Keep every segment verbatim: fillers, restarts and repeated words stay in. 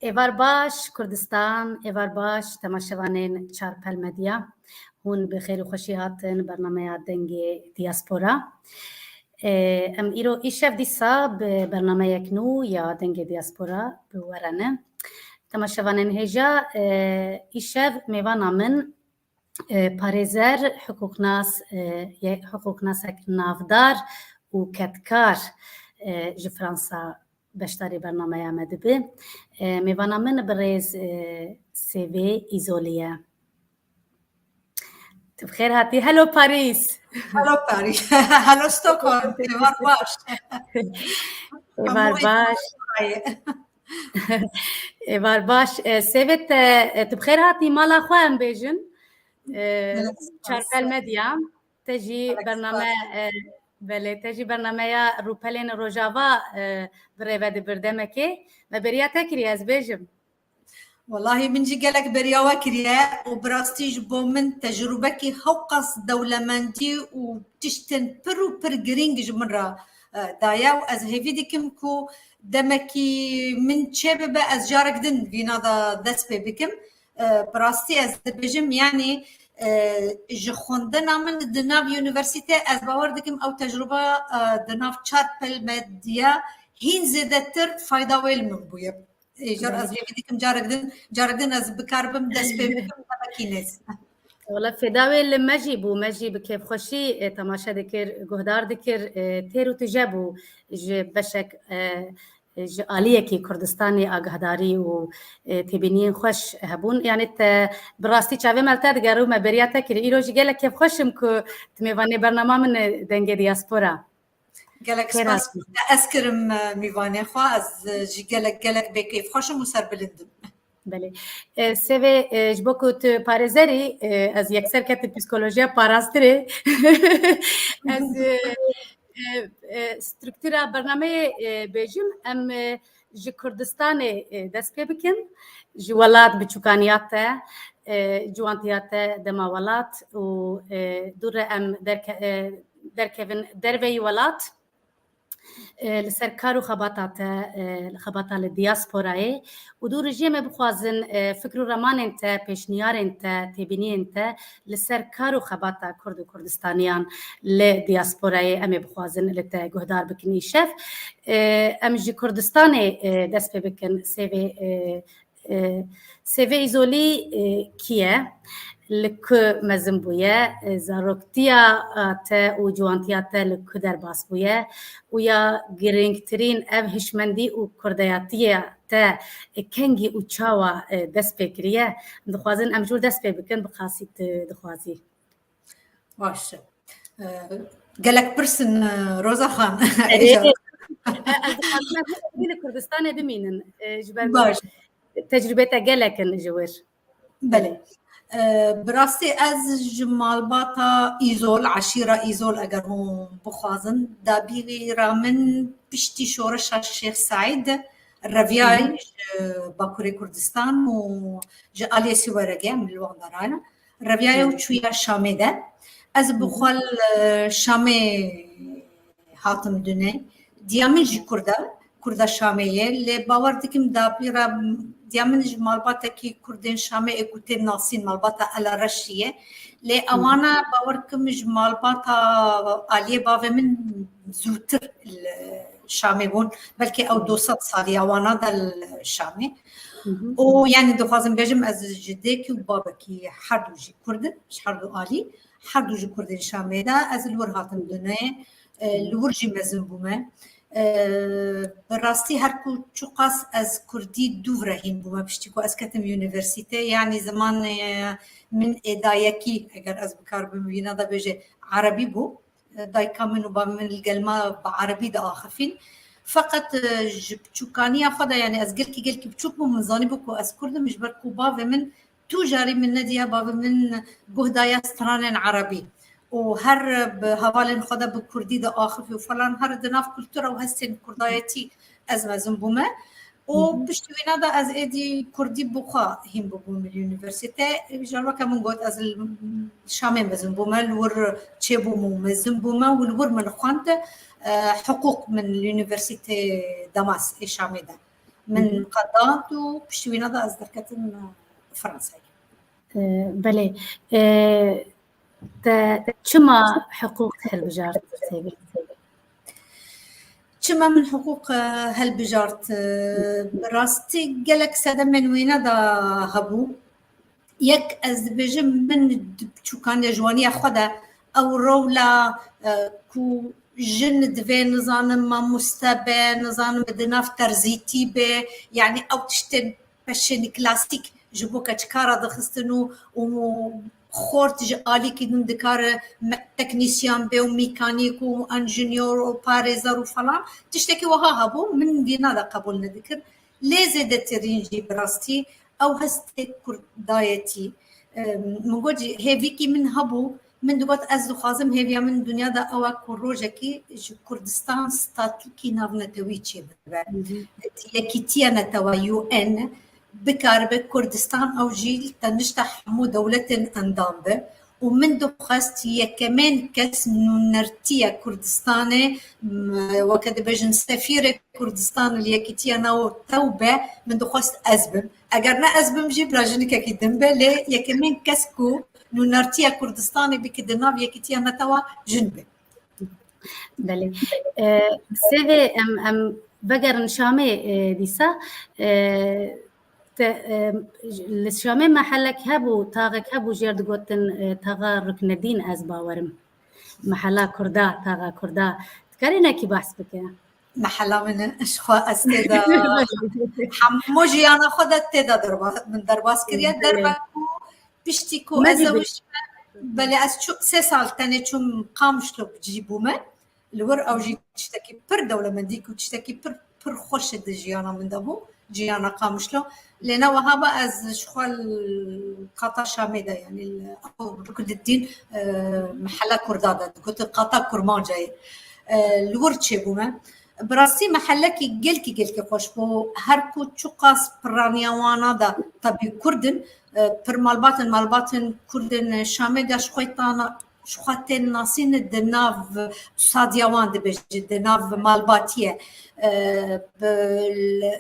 Êvar baş Kurdistan, êvar baş temaşevanên Çarpel Medya. Hûn bi xêr û xweşî hatin bernameya Dengê Diaspora. Ê, em îro îşev dîsa bi bernameyek nû ya Dengê Diaspora bi we re ne. Temaşevanên hêja, ê, îşev mêvana min, ê, parêzer, hiqûqnas, ê, ye-, hiqûqnasek navdar û kedkar, ê, ji Fransa beşdarî bernameya me dibe. Ê, mêvana min birêz, ê, Sêvê Îzolî ye. Tu bi xêr hatî. Hello Parîs. Hello Parîs. Hello Stockholm. Êvar baş. Êvar baş. Êvar baş. E, Sêvê, te, e, tu bi xêr hatî mala xwe em bêjin. E, Çarpel Medya. Te jî bername, e, belê, te jî bernameya Rûpelên Rojava, e, bi rê ve dibir demekê. Me bêriya te kiriye, ez bêjim. Welahî min jî gelek beriya we kiriye û bi rastî ji bo min tecrûbekî hewqas dewlemendî û tiştên pir û pir girîng ji min re, e, daye û ez hêvî dikim ku demekî min çêbibe ez carek din vîna de dest pê bikim. E, bi rastî ez dibêjim, yanî, e, ji xwendina min di nav unîversîte ez bawer dikim ew tecrûba, e, di nav Çarpel Medya hîn zêdetir fayda wê li min bûye. Ê, jar ez hêvî dikim carek din, carek din ez bikaribim dest pê bikim, demekî nêz. Wala fêda wê li me jî bû, me jî bi kêfxweşî, e, temaşe dikir, guhdar dikir, e, têr û tije bû ji beşek, e, ji aliyekî Kurdistanê agahdarî û, e, têbîniyên xweş hebûn. Yanî te bi rastî çavê me li te digerin û me beriya te kir. Îro jî gelek kêfxweş im ku tu mêvanê bernama min e, Dengê Diaspora. Gelek spas. Ez kirim, e, mîvanê xwe. Ez, e, jî gelek, gelek bê kêfxweş im û serbilind im. Belê. E, Sêvê, e, ji bo ku tu parêzerî, e, ez yekser ketim psîkolojiya parastirê. Ez, e, e, e, struktura bernameyê, e, bêjim. Em, e, ji Kurdistanê, e, dest pê bikin. Ji welat, biçûkaniya te, e, ciwantiya te dema welat û, e, dû re em derke-, e, derkevin derveyî welat. E, li ser kar û xebata te, e, li xebata li diasporayê û dû re jî em ê bixwazin, e, fikr û remanên te, pêşniyarên te, têbîniyên te li ser kar û xebata Kurd û Kurdistaniyan li diasporayê em ê bixwazin li te guhdar bikin îşev. E, em ji Kurdistanê, e, dest pê bikin, Sêvê, e, E, Sêvê Îzolî, e, kî ye? Li ku mezin bûye? E, zaroktiya, e, te û ciwantiya te li ku derbas bûye? Û ya girîngtirîn ev hişmendî û kurdayatiya te, e, kengî û çawa, e, dest pê kiriye? Dixwazin em ji wir dest pê bikin, bi xasî tu dixwazî. Baş e. E, gelek pirs in, e, Roza Xan. Erê. E, ez dixwazim em hemî li Kurdistanê bimînin. E, ji ber ku tecrûbê te gelek in ji wir. Belê. E, bi rastî ez ji malbata Îzol, eşîra Îzol eger hûn bixwazin, dabîra min piştî şoreşa Şêx Seîd reviyayî ji Bakurê Kurdistan û ji aliyê Siweregê, em li wan derayne. Reviyaya û çûya Şamê de. Ez bi xwe li Şamê hatim dune. Diya min jî Kurd e, Kurda Şamê ye. Lê bawer dikim dapîra diya min ji malbatekî Kurdên Şamê ê ku tên nasîn, malbata Ela Reşî ye. Lê ewana bawer kim ji malbata aliyê bavê min zûtir li Şamê bûn. Belkî ew du sed saliya wana de li Şamê. Û yani dixwazim bêjim ez ji dêkî û babekî her du jî Kurd in, ji her du alî, her du ji Kurdên Şamê de ez li wir hatim dunê, e, li wir jî mezin bûme. E, bi rastî her ku çiqas ez Kurdî dûv re hîn bûme, piştî ku ez ketim unîversîte, yani zimanê min ê dayekî, eger ez bikaribim vîna de bêje, Erebî bû. Dayika min û bavê min li gel me bi erebî diaxifîn. Feqet, e, ji biçûkaniya xwe de, yani ez gelkî, gelkî biçûk bûm, min zanîbû ku ez Kurd im, ji ber ku bavê min tu carî min nediya, bavê min guh daye stranên erebî. Û her bi hevalên xwe de bi Kurdî diaxifî û falan, her di nav kultura û hestên kurdayetî ez mezin bûme. Û piştî wîna de ez êdî Kurdî bi xwe hîn bibûm li unîversîte. Îcar weke min got, ez li Şamê mezin bûme, li wir çêbûm û mezin bûme û li wir min xwend, e, hiqûq min li Unîversîtê Damas ê Şamê de. Min qedand û piştî wîna de ez derketim Fransayê. Belê. Te çima hiqûq hilbijart, Sevî? Çima min hiqûq helbijart? Bi rastî gelek sedemên wîna de hebû. Yek ez dibêjim min di biçûkaniya ji waniya xwe de ew rewla ku jin divê nizanim mamoste be, nizanim di nav terzîtî be, yanî ew tiştên peşên klasîk ji bo keçika re dixistin û, û xort ji alîkî din dikare teknîsyan be û mîkanîk û enjînyor û parêzer û falan tiştekî wiha hebû, min vîna de qebûl nedikir. Lê zêdetirîn jî bi rastî ew hestê kurdayetî, min got jî hêvîkî min hebû, min digot ez dixwazim hêviya min dinya de ew e ku rojekî ji Kurdistan statûkî navnetewî çêbibe. Yekîtiya Netewa U N bikaribe Kurdistan ew jî tenişta hemû dewletên endam be û min dixwest yekemên kes nûnertiya Kurdistanê, weke dibêjin sefîrê Kurdistan li Yekîtiya Netew be, min dixwest ez bim. Eger ne ez bim jî bila jinikekî din be, lê yekemên kes ku nûnertiya Kurdistanê bike di nav Yekîtiya Netewa jin be. Belê. Sevê em, em vegerin Şamê dîsa. Te, li Şamê mehelek hebû, taxek hebû jêr digotin taxa Ruknedîn, ez bawerim. Mehela Kurda, taxa Kurda. Dikarî nekî behs bike? Mehela min e, ji xwe ez tê de hemû jiyana xwe de tê de derba-, min derbas kiriye. Derba ku piştî ku ez zewicîme, belê ez çû-, sê sal tenê çûm Qamişlo bi cî bûme. Li wir ew jî tiştekî pir dewlemendî ku tiştekî pir, pir xweş di jiyana min de bû, jiyana Qamişlo. Lê ne wiha ba ez ji xwe li qata Şamê de, yanî li Ruknedîn, e, mehela Kurda de, digotin qata Kurmancayê. E, li wir çêbûme. Bi rastî mehelekî gelkî, gelkî xweş bû. Her ku çiqas piraniya wana de tebî Kurd in, e, pir malbat in, malbatên Kurd in Şamê de ji xwe tana, ji xwe tên nasîn di nav sadiya wan dibêje, di nav malbatiyê. E, bi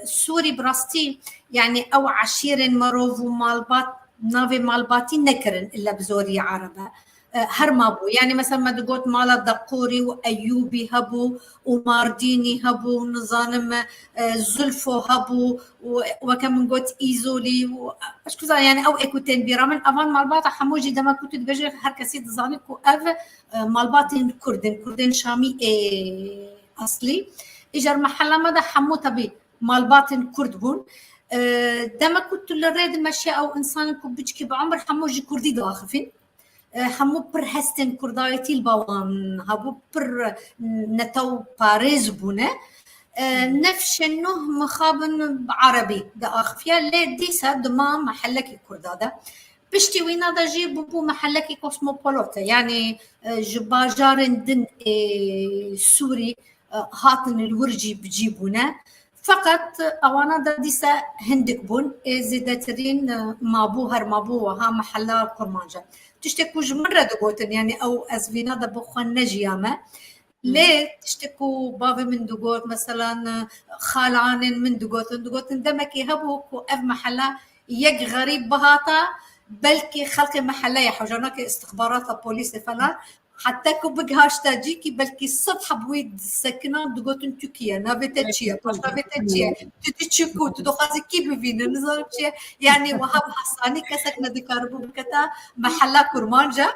Sûrî bi rastî, yanî ew eşîrên merov û malbat, navê malbatî nekirin illa bi zorî erebe. E, her mabû. Yanî mesela me digot mala Deqorî û Eyûbî hebû û Mardînî hebû, nizanim, e, Zulfo hebû û weke min got Îzolî û, ez ku zanim, yanî ew ê ku tên bîra min, evan malbata hemû jî dema ku tu dibêjî her kesî dizane ku ev, e, malbatên Kurd in, Kurdên Şamî ê eslî. Îcar mehela me de hemû tebî malbatên Kurd bûn. E, dema ku tu li rê dimeşe ew însanên ku biçkî bi umir hemû ji Kurdî diaxifîn. E, hemû pir hestên kurdayetî li ba wan hebû, pir netew parêz bûne. E, nefşên nuh mixabin bi erebî diaxifiye, lê dîsa dima mehelekî kurda de. Piştî wîna de jî bûbû mehelekî kosmopolot e, yanî, e, ji bajarên din ê Sûrî, e, hatin li wir jî bi cî bûne. Feqet ewana de dîsa hindik bûn, ê zêdetirîn, e, mabû, her mabû wiha mehela Kurmanc e. Tiştek ku ji min re digotin, yanî ew ez vîna de bi xwe nejiyame. Lê tiştek ku bavê min digot, meselan, e, xalanên min digotin, digotin demekê hebû ku ev mehela yek xerîb bihata, belkî xelkê meheleyê, hewcanakê istixbarata polîsê falan, heta ku bigihişta cîkî belkî sed heb wî disekinan, digotin tu kî ye, navê te çi ye, paşnavê te çi ye, tu diçî ku, tu dixwazî kî bibîne, nizanim çi ye. Yanî wiha bi hesanî kesek nedikaribû biketa mehela Kurmanc e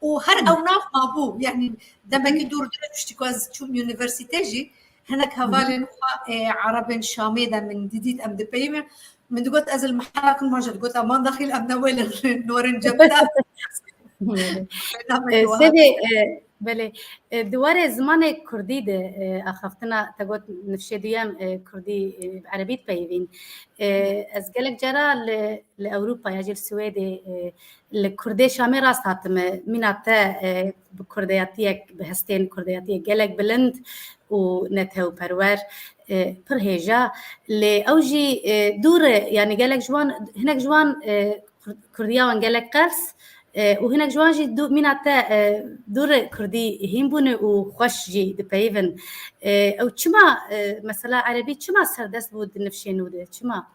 û her ew nav mabû. Yanî demekî dûr dûr e, piştî ku ez çûm unîversîte jî, hinek hevalên xwe, e, erebên Şamê de min didît, em dipeyivin. Min digot, ez li mehela Kurmanc e, digot, aman daxil em ne wê li norên cem de. E, Sevê, e, belê, e, di warê zimanê kurdî de, e, axaftina te got nifşê duyem, e, kurdî, e, bi erebî dipeyivîn. E, ez gelek cara li, li Ewropa ya jî li Swêdê, e, li kurdê Şamê rast hatime. Mîna te, e, bi kurdeyatiyek, bi hestên kurdeyatiyek gelek bilind û netewperwer, e, pir hêja. Lê ew jî, e, dûr e, yanî gelek ji wan, hinek ji wan, e, Kur-, kurdiya wan gelek qels, E, û hinek ji wan jî dû, mîna te, e, dû re kurdî hîn bûne û xweş jî dipeyivin. E, ew çima, e, mesela erebî çima serdest bû di nifşê nû de? Çima?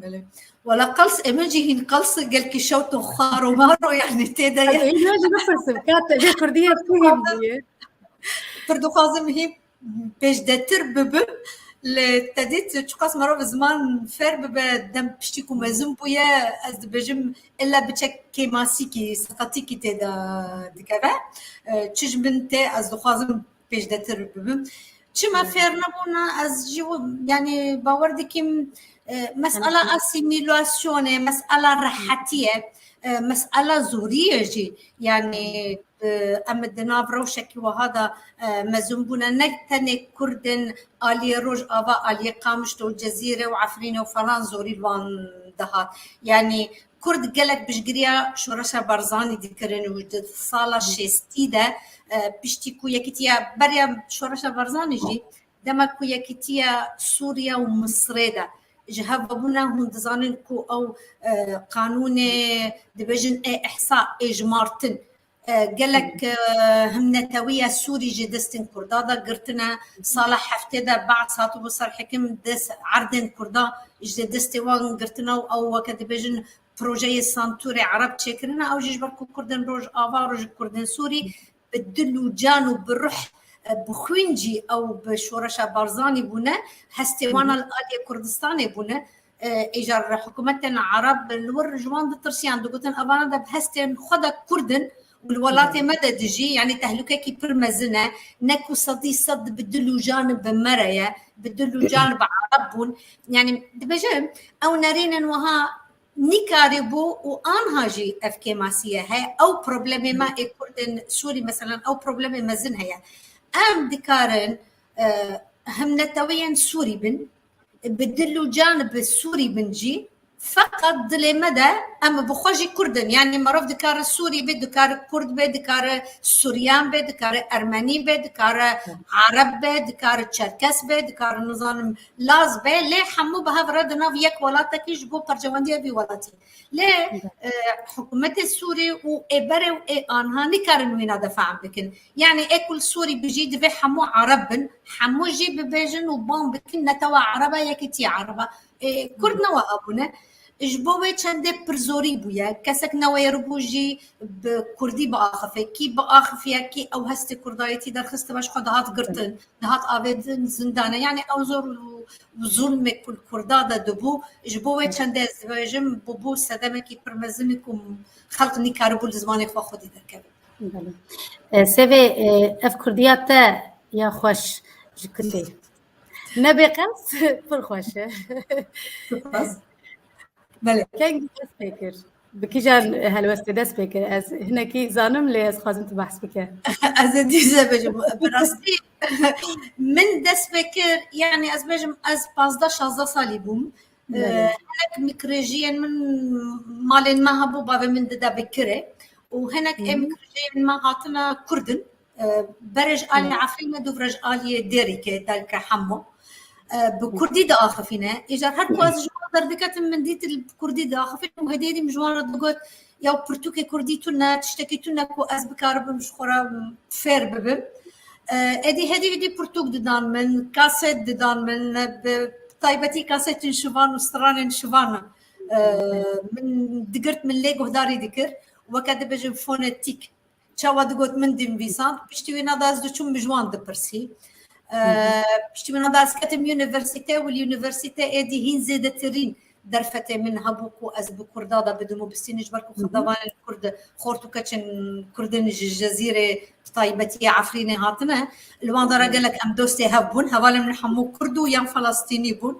Belê. Wala qels, ê min jî hîn qels gelkî şewt û xaro maro, yani tê de ye. Ê, min jî bipirsim, ka te vê kurdî ye, tu hîn bûye. Pir dixwazim hîn pêşdetir bibim. Lê te dît çiqas merov ziman fêr bibe, dem piştî ku mezin bûye, ez dibêjim illa biçe kêmasîkî, seqetîkî tê de dikeve. E, çi ji min tê, ez dixwazim pêşdetir bibim. Çima fêr nebûna? Ez jî, yani, bawer dikim, e, mesela asîmîlasyonê, mesela rehetiyê, e, mesela zoriyê jî, yani, e, em di nav rewşekî wiha de, e, mezin bûne. Ne tenê Kurd in aliyê Rojava, aliyê Qamişlo û Cezîre û Efrînê û falan zorî li wan dihat. Yani, Kurd gelek piştgiriya Şoreşa Barzanî dikirin û di sala şêstî de, e, piştî ku yekîtiya beriya Şoreşa Barzanî jî, dema ku yekîtiya Sûriye û Misrê de ji hev vebûne, hûn dizanin ku ew, e, qanûnê dibêjin ê ihsa, ê jimartin, e, gelek, e, himnetewiya Sûrî ji destên Kurda de girtine. Sala heftê de Baas hatibû ser hekim, dest erdên Kurda ji destê wan girtine û ew, weke dibêjin, projeyê santûrê Ereb çêkirine, ew jî ji ber ku Kurdên Rojava, ji Kurdên Sûrî bi dil û can û bi ruh, e, bi xwîn jî ew bi şoreşa Barzanî bûne, hestê wan li aliyê Kurdistanê bûne. E, îcar hikûmetên Ereb li wir ji wan ditirsiyan, digotin, evana de bi hestên xwe de Kurd in û li welatê me de dijî, yani tehlûkekî pir mezin e, ne ku sedî sed bi dil û can bi me re ye, bi dil û can bi Ereb bûn. Yani dibêjim, ew nerînên wiha nîkarîbû û anha jî ev kêmasî ye heye. Ew problemê me ê Kurdên Sûrî, meselen, ew problemê mezin heye. Em dikarin, e, himnetewiyên Sûrî bin, bi dil û can bi Sûrî bin jî, feqet dilê me de em bi xwe jî Kurd in. Yani merov dikare Sûrî be, dikare Kurd be, dikare Suryan be, dikare Ermenî be, dikare Ereb be, dikare Çerkes be, dikare, nizanim, Laz be, lê hemû bi hev re di nav yek welatekî ji bo perçewendiya vî welatî. Lê, e, hikûmetê Sûrî û ê berê û ê anha nikarin wîna de fehm bikin. Yani ê ku li Sûrî bijî divê hemû Ereb bin, hemû jî bibêjin û bang bikin netewa Ereba, yekîtiya Ereba. E, Kurd ne wiha bûne. Ji bo wê çendê pirzorî bûye. Kesek newêribû jî bi Kurdî biaxife. Kî biaxifiye, kî ew hestê Kurdayetî derxistibû ji xwe dihat girtin, dihat avêtin zindane. Yani ew zor û, û zulmê ku li Kurda de dibû, ji bo wê çendê ez dibêjim, bûbû sedemekî pir mezin ku xelq nîkaribû li zimanê xwe xwedî derkeve. Belê. E, Sevê, e, ev Kurdiya te ya xweş ji kitê. Nebê qels, pir xweş e. Spas. Belê. Kengî dest pê kir? Bi kîjan helwestê dest pê kir? Ez hinekî zanim, lê ez xwazim tu behs bike. Ez ê dîse bêjim. Bi rastî min dest pê kir, yani ez bêjim ez pazdeh şazdeh salî bûm. Belê. Hinek mikrêjiyên min malên me hebû, bavê min dide bi kirê û hinek ê mikrêjiyên me hatine Kurd in. E, berê ji alî Efrînê, dûvre ji alî Dêrikê, Delke Hemo. E, bi Kurdî diaxifîne. Îcar her ku ez ji wan derdiketim, min dît li Kurdî diaxifîne û hêdî hêdî min ji wan re digot, ya pirtûkê Kurdî tune, tiştekî tune ku ez bikaribim ji xwe re fêr bibim. E, êdî hêdî hêdî pirtûk didan min, kaset didan min, bi taybetî kasetên şivan û stranên şivan, e, min digirt, min lê guhdarî dikir. Weke dibêjin fonetîk. Çawa digot min dinivîsand, piştî wîna de ez diçûm bi ji wan dipirsî. Ee, piştî wîna de ez ketim unîversîte û li unîversîte êdî hîn zêdetirîn derfetê min hebû ku ez bi Kurda de bidim û bistînim, ji ber ku xetevanên Kurd, xort û keçên Kurd in ji Cezîrê, bi taybetî Efrînê hatine. Li wan de re gelek em dostê hev bûn. Hevalên min hemû Kurd û yan Felestînî bûn.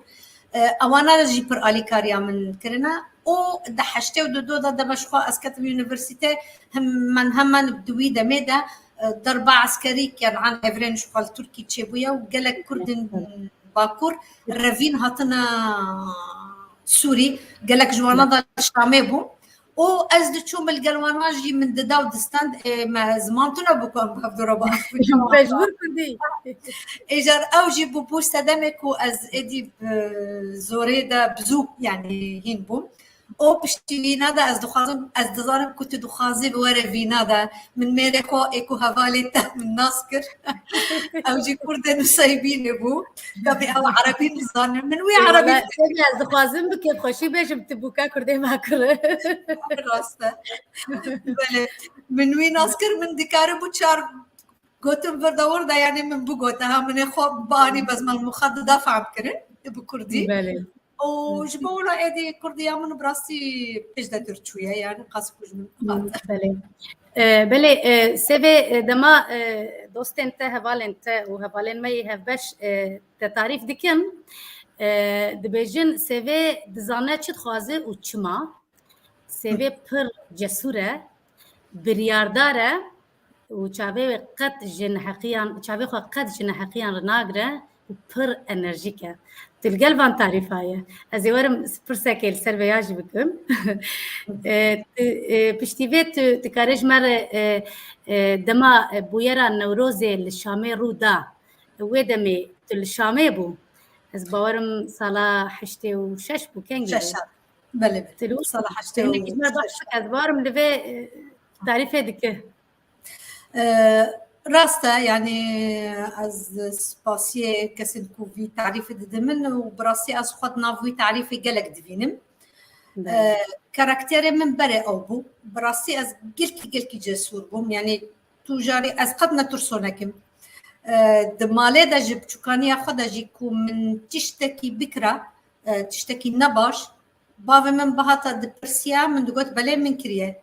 E, ewana jî pir alîkariya min kirine. Û di heştê û du de dema ji xwe ez ketim unîversîte, hemen hemen di wî demê de, e, derba eskerî, yanî evrên ji xwe li Tirkî çêbûye û gelek Kurdên Bakur revîn hatine Sûrî, gelek ji wana de li Şamê bû. Û ez diçûm li gel wana jî min dida û distend, ê, me ziman tune bû ku em bi hev dû re biaxifin. Mecbûr Kurdî. Îcar ew jî bûbû sedemê ku ez êdî bi zorê de bi zû, yanî hîn bûm. O piştî vîna de ez dixwazim, ez dizanim ku tu dixwazî bi were vîna de. Min mêrê xwe ê ku hevalê te min nas kir. Ew jî Kurdê Nusaybînê bû. Gavê ew Erebî nizanim. Min wî Erebî Wala, ez dixwazim bi kêfxweşî bêjim tu bûka Kurdê me kir. Rast e. Belê. Min wî nas kir, min dikarim bû çar gotin vir de wir de, yani min bû gote, ha, min ê xwe bianî, bes min xwe dida fehm kirin bi Kurdî. Belê. Û ji bo wilo êdî Kurdiya min bi rastî pêş de tir çûye, yani qas ku ji min Hmm, hat. Belê. E, belê, e, Sevê, e, dema, e, dostên te, hevalên te û hevalên me yê hevbeş, e, te tarîf dikin, e, dibêjin Sevê dizane çi dixwaze û çima. Sevê pir cesûr e, biryardar e û çavê wê qet ji neheqiyan, çavê xwe qet ji neheqiyan re nagire û pir enerjîk e. Tu li gel van tarîfa ye. Ez ê werim pirsekê li ser vê ya jî bikim. E, tu, e, piştî vê tu dikarê ji me re, e, e, dema, e, bûyera Newrozê li Şamê rû da, wê demê tu li Şamê bû. Ez bawerim sala heştê û şeş bû, kengî bû? Şeş. Belê, belê. Sala heştê û şeş. Ez bawerim li vê, e, tarîfê dike. E, rast e, yani ez spasiyê kesên ku vî tarîfê didin min û bi rastî ez xwe di nav wî tarîfê gelek divînim. Belê. E, karakterê min berê ew bû. Bi rastî ez gelkî, gelkî cesûr bûm. Yani tu jarî ez qet ne tirsonek im. E, di malê de jî, biçûkaniya xwe de jî ku min tiştekî bikira, e, tiştekî nebaş, bavê min bihata dipirsiya, min digot, belê min kiriye.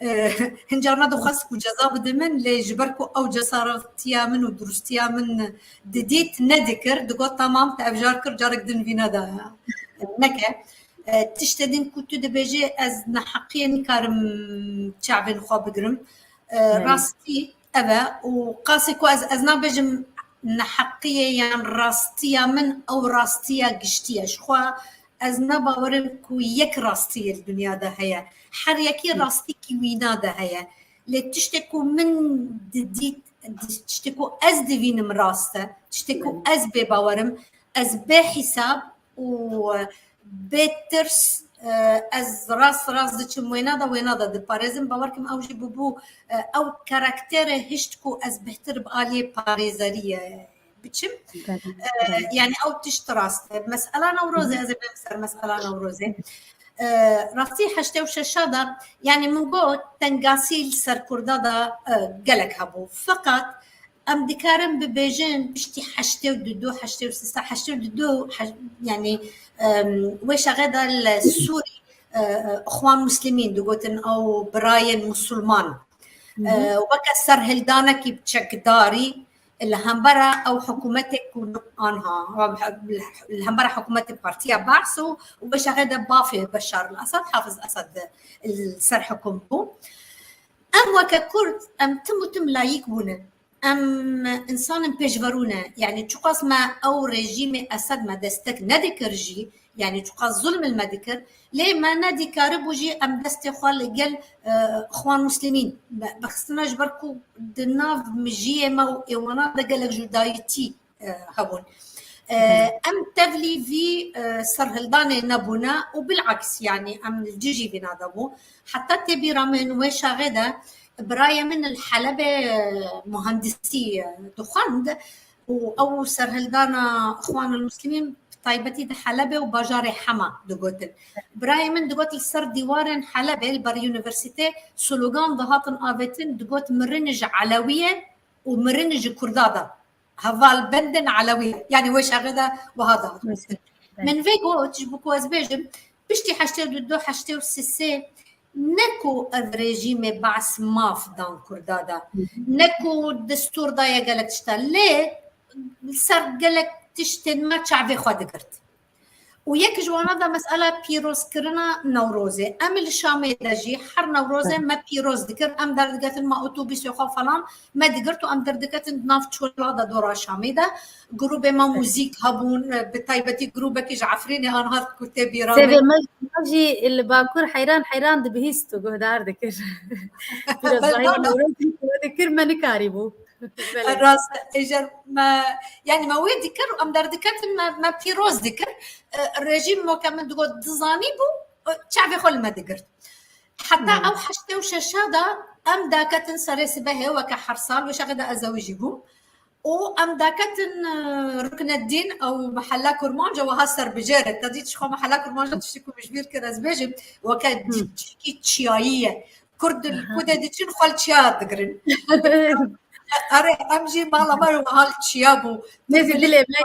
E, hin carna dixwest ku ceza bide min, lê ji ber ku ew cesaretiya min û durûstiya min didît, nedikir, digot, tamam, te ev car kir, carek din vîna de neke. E, tiştê din ku tu dibêjê, ez neheqiyê nikarim çavên xwe bigirim. E, Belê. Rastî ev e û qasê ku ez, ez nabêjim neheqiyê yan rastiya min, ew rastiya giştî ye. Ji xwe ez ne bawerim ku yek rastiyê li dinya de heye. Her yekî Hı. rastîkî wîna de heye. Lê tiştê ku min didît, tiştê ku ez divînim rast e, tiştê ku Hı. ez bê bawerim, ez bê hîsab û bê tirs, e, ez rast rast diçim wêna de, wêna de diparêzim. Bawer kim ew jî bûbû, e, ew karakterê hişt ku ez bêhtir bi aliyê parêzeriyê biçim. Belê, E, belê. Yani ew tişt rast e. Mesela Newrozê, Hı hı. ez ê bêm ser mesela Newrozê. E, rastî heştê û şeş de, yani min got tengasî li ser Kurda de, e, gelek hebû. Feqet em dikarin bibêjin piştî heştê û du, heştê û sê, heştê û du, heş-, yani, em, wê şexê de li Sûrî, e, e, Ixwan Muslimîn digotin ew birayên Musulman. Hı hı. E, weke serhildanekî çekdarî li hembera ew hikûmetê ku anha, li hembera hikûmetê Partiya Baas û, û wê şexê de bavê Beşar el-Esad, Hafiz Esad li ser hikûm bû. Em weke Kurd, em tim û tim layîk bûne. Em însanên pêşverû ne. Yani çiqas me ew rejîmê Esed me destek nedikir jî, yani çiqas zulm li me dikir, lê me nedîkaribû jî em destê xwe li gel, e, Ixwan Muslimîn bixistine, ji ber ku di nav mijiyê me û êwana de gelek cudayîtî, e, hebûn. E, Hı hı. Em tevlî vî, e, serhildanê nebûne û bilaks, yani em li dijî vîna de bû. Heta tê bîra min wê şaxê de birayê min li Helebê, e, muhandisî, e, dixwend û ew serhildana Ixwanul Muslimîn bi taybetî di Helebê û bajarê Hema digotin. Birayê min digot li ser dîwarên Helebê li ber unîversîtê slogan dihatin avêtin, digot mirin ji Elewî ye û mirin ji Kurda de. Heval bendin Elewî. Yani wê şexê de wiha dihat Evet. Min vê got, ji bo ku ez bêjim, piştî heştê û du, heştê û sê ne ku ev rejîmê Baas maf dan Kurda de, Hı hı. ne ku destûr daye gelek tişta, lê li ser gelek tiştên me çavê xwe digirt. Û yek ji wana de mesela pîrozkirina Newrozê. Em li Şamê de jî her Newrozê Evet. me pîroz dikir, em derdiketin me otobusê xwe falan me digirt û em derdiketin di nav çola de dora Şamê de. Grûbê me Evet. muzîk hebûn, bi taybetî grûbekî ji Efrînê anha ku tê bîra Sevê min. me, me jî li Bakur heyran heyran dibihîst û guhdar dikir. Pîrozbahî Belda da. Newrozê dikir, me nikarîbû. Belê. Rast e, êjar me, yani me wê dikir û em derdiketin me, me pîroz dikir. E, rejîm weke min digot dizanî bû, çavê xwe li me digirt. Heta ew heştê û şeşa de em daketin serê sibehê weke her sal, wê şexê de ez zewicî bûm. Û em daketin, e, Rukneddîn, ew mehella Kurmanc e, wiha serbijêr e. Te dît ji xwe mehella Kurmanc e, tiştî ku min ji bîr kir ez bêjim, weke cî-, cîkî çiyayî ye. Kurd li ku de diçin xwe li çiya digirin. Erê, em jî mala me wiha li çiya bû. Nêzî dilê me.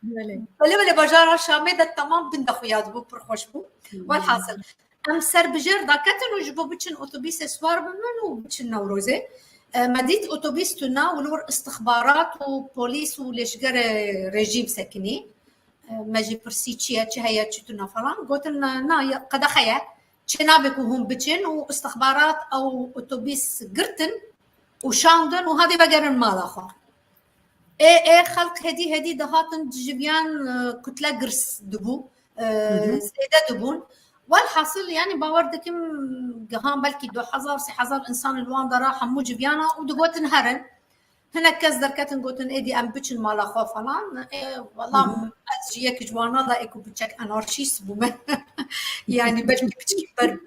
Belê. Belê, belê, bajara Şamê de temam bin de xuya dibû, pir xweş bû. Welhasil, em serbijêr daketin û ji bo biçin otobîsê siwar bibin û biçin Newrozê. E, me dît otobîs tune û li wir istixbarat û polîs û lêşgerê rejîm sekinî. E, me jî pirsî çi ye, çi heye, çi tune falan. Gotin, na, ya, qedexe ye. Çênabe ku hûn biçin û istixbarat ew otobîs girtin û şandin û hadê vegerin mala xwe. Ê, ê, xelk hêdî hêdî dihatin, ji viyan, e, kutle girs dibû, e, zêde dibûn. Welhasil, yani bawer dikim gihan belkî du hezar, sê hezar însan li wan dera hemû civiyana û digotin herin. Hinek kes derketin gotin, êdî em biçin mala xwe falan. Ê, wela ez ji yek ji wana da ê ku biçek anarşîst bûme. Yani belkî piçkî ber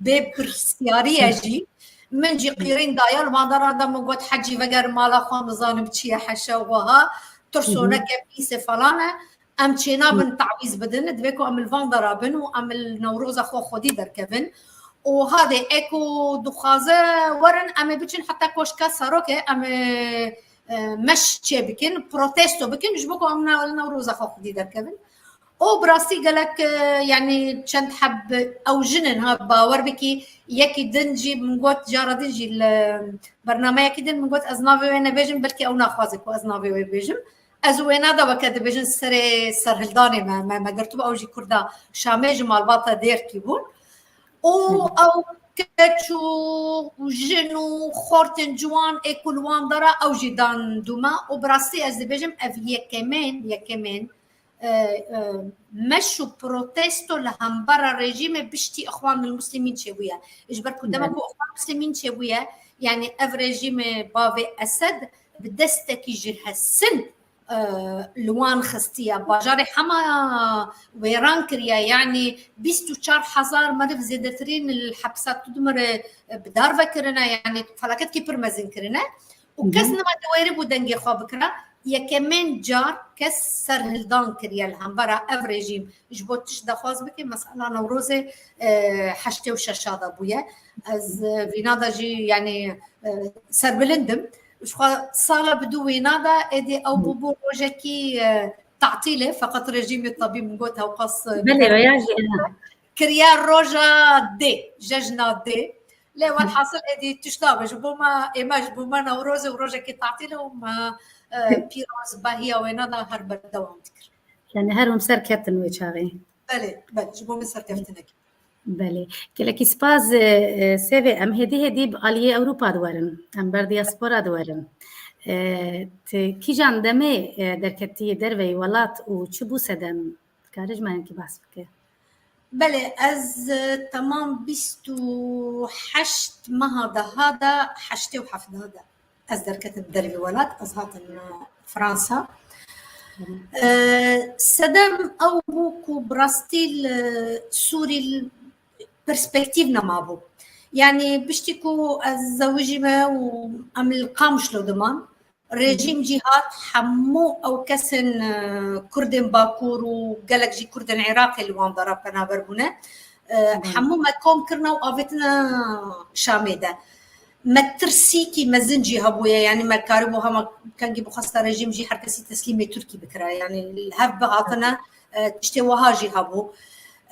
bê pirsiyarî ye jî. Min jî qîrîn daye, li van dera de min got, hecî veger mala xwe, nizanim çi ye, heşa wiha, tirsoneke pîs e falan e. Em çênabin tawîz bidin, divê ku em li van dera bin û em li Newroza xwe xwedî derkevin. Û hadê ê ku dixwaze werin, em ê biçin heta koşka Serokê, em ê, e, meş çê bikin, protesto bikin, ji bo ku em ne-, li Newroza xwe xwedî derkevin. Û bi rastî gelek, e, yani çend heb ew jin in, ha, bawer bikî, yekî din jî min got, cara din jî li bernameyekî din min got, ez navê wê nebêjim, belkî ew naxwaze ku ez navê wê bêjim. Ez û wêna de weke dibêjin serê serhildanê me, me, me girtibû, ew jî Kurda Şamê ji malbata Dêrkî bûn. Û ew keç û jin û xortên ciwan ê ku li wan dera ew jî dan dû me. Û bi rastî ez dibêjim ev yekemên, yekemên, e, e, meş û protesto li hembera rejîmê biştî Îxwanul Muslimîn çêbûye. Ji ber ku dema ku Îxwanul Muslimîn çêbûye, yani ev rejîmê bavê Esed bi destekî ji hesin, e, li wan xistiye. Bajarê Hema wêran kiriye. Yani bîst û çar hezar meriv zêdetirîn li hepsa Tudmurê, e, bi dar vekirine. Yani felaketkî pir mezin kirine. Û kes nima diwêrî bû dengê xwe bikira. Yekemên car kes serhildan kiriye li hembera ev rejîm. Ji bo tişt daxwaz bike, mesela Newrozê, e, heştê û şeşa de bûye. Ez, e, vîna de jî, yani, e, serbilind im. Ji xwe sala bi dû wêna de êdî ew bûbû rojekî, e, tatîlê, feqet rejîmê tebî min got hewqas, e, Belê, veya jî, e. Kiriye roja dê, jejna dê. Lê welhasil êdî tişta be, ji bo me, ê me ji bo me Newroz û rojekî tatîl û me, e, pîroz behiya wêna da her berdewam dikir. Yani her hûn serketin wê çaxê. Belê, belê, ji bo min serkeftinek. Belê. Gelekî spas, e, e, Sevê, em hêdî hêdî bi aliyê Ewropa diwerin. Em ber diaspora diwerin. E, tu kîjan demê, e, derketiyê derveyî welat û çi bû sedem? Dikarî ji me hinkî behs bike? Belê, ez, e, temam bîst û heşt meha deha de, heştê û heft de ez derketim dervî welat, ez hatim, e, Fransa. E, sedem ew bû ku bi rastî li Sûrî perspektîv nemabû. Yani piştî ku ez zewijîme û em li Qamişlo diman, rejîm jî hat, hemû ew kesên, e, Kurdên Bakur û gelek jî Kurdên Iraqê li wan dera penaber bûne. E, hemû me kom kirine û avêtine Şamê de. Me tirsîkî mezin jî hebûye, yani me karibû hema kengî bixwesta rejîm jî her kesî teslîmê Tirkî bikira, yani li hev bihatine, e, tiştê wiha jî hebû.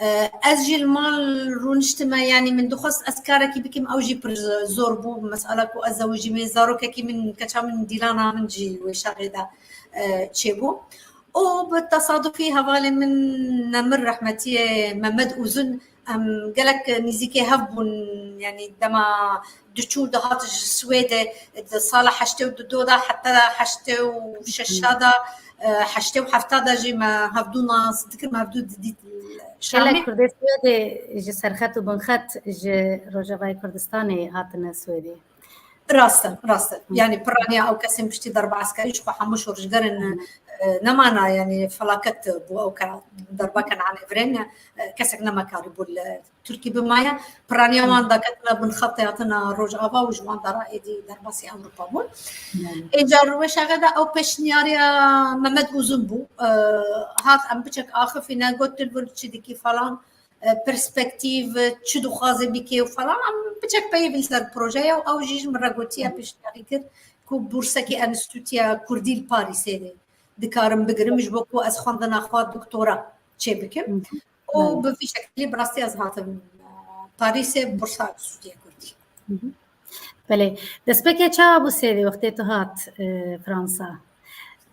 E, ez jî li mal rûniştime, yani min dixwest ez karekî bikim, ew jî pir zor bû. Mesela ku ez zewijîme, zarokekî min, keça min dîlana min jî wê şerê de, e, çêbû. Û bi tesadufî hevalê min nemir rehmetiyê Mehmet Uzun, em gelek nîzîkê hev bûn, yani dema diçû dihat ji Swêdê, di sala heştê û du de heta heştê û şeş de, e, heştê û heft de jî me hevdû nas dikir, me hevdû didît Şamê. Gelek Kurdê Swêdê ji serxet û binxet ji Rojavayê Kurdistanê hatine Swêdê. Rast e, rast e. Yanî piraniya ew kesên piştî derba eskerî ji xwe hemû şoreşgerin, e, nemana, yanî felaket bû ew kara derba Kenanê virên, e, kesek nemakarîbû li Tirkî bimaye. Piraniya wan daketina bin xetê hatina Rojava û ji wan dara êdî derbasî Ewropa bûn. Ê car weşaxe de ew pêşniyariya Mehmet Uzun bû. E, hat em biçek axifîne, got tu li vir çi dikî falan, e, perspektîv, çi dixwaze bike û falan. Em biçek peyivîn ser projeya û ew jî ji min re gotiye, pêşniyarî kir ku bursekî Enstîtuya Kurdî li Parîsê de dikarim bigirim ji bo ku ez xwendina xwe doktora çê bikim. Û bi vî şeklî bi rastî ez hatim, e, Parîsê bursa Enstîtuya Kurdî. Belê. Destpêkê çawa bû sêvê wextê tu hat, e, Fransa?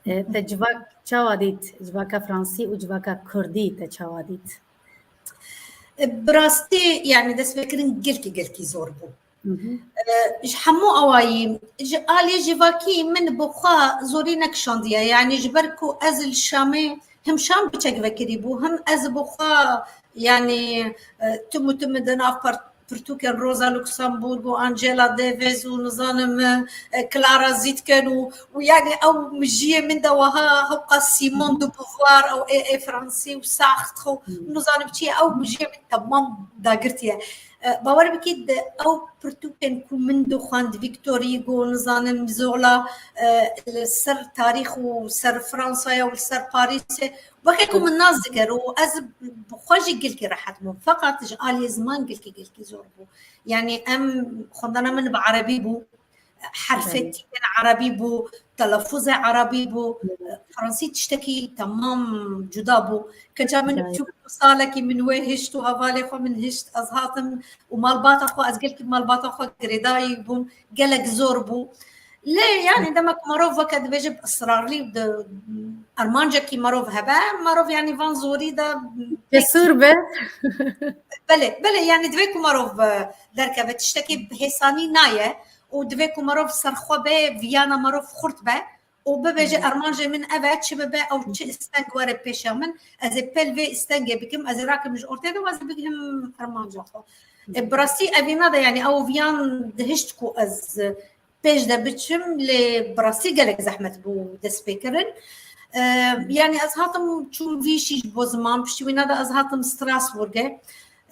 E, te civak çawa dît? Civaka Fransî û civaka Kurdî te çawa dît? E, bi rastî, yanî destpêkirin gelkî, gelkî zor bû. E, ji hemû awayî, ji alî civakî min bi xwe zorî nekişandiye. Yanî ji ber ku ez li Şamê, him Şam biçek vekirî bû, him ez bi xwe, yanî, e, tim û tim di nav par-, pirtûkên Rosa Luxemburg û Angela Davis û nizanim, e, Clara Zetkin û, û yanî ew mijiyê min de wiha hewqa Simone de Beauvoir, ew ê, ê Fransî û Sartre û nizanim çi ye, ew mijiyê min temam dagirtiye. E, bawer bikî, di ew pirtûkên ku min dixwend, Victor Hugo, nizanim Zola, e, li ser tarîx û ser Fransaya û li ser Parîsê, weke ku min nas dikir û ez bi xwe jî gelkî rehet bûm. Feqet ji aliyê ziman gelkî, gelkî zor bû. Yanî em, xwendana min bi erebî bû, herfê tîkên erebî bû, telafuzê erebî bû. Fransî tiştekî temam cuda bû. Keça min çûk salekî min wê hişt û hevalê xwe min hişt, ez hatim û malbata xwe, ez gelkî malbata xwe girêdayî bûm, gelek zor bû. Lê yanî dema ku merov weke dibêje bi israrlî û di armancekî merov hebe, merov yanî van zorî de Cesur be. Belê, belê, yanî divê ku merov, e, derkeve, tiştekî bi hêsanî naye û divê ku merov serxwe be, viyana merov xurt be û bibêje, ermancê min ev e, çi bibe ew çi isteng were pêşiya min, ez ê pêl vê istengê bikim, ez ê rakim ji ortê de û ez ê bigihim ermanca xwe. E, bi rastî evîna de, yanî ew viyan dihişt ku ez pêş de biçim, lê bi rastî gelek zehmet bû destpêkirin. E, yanî ez hatim çûm vî şî ji bo ziman, piştî wîna de ez hatim Strasbourgê.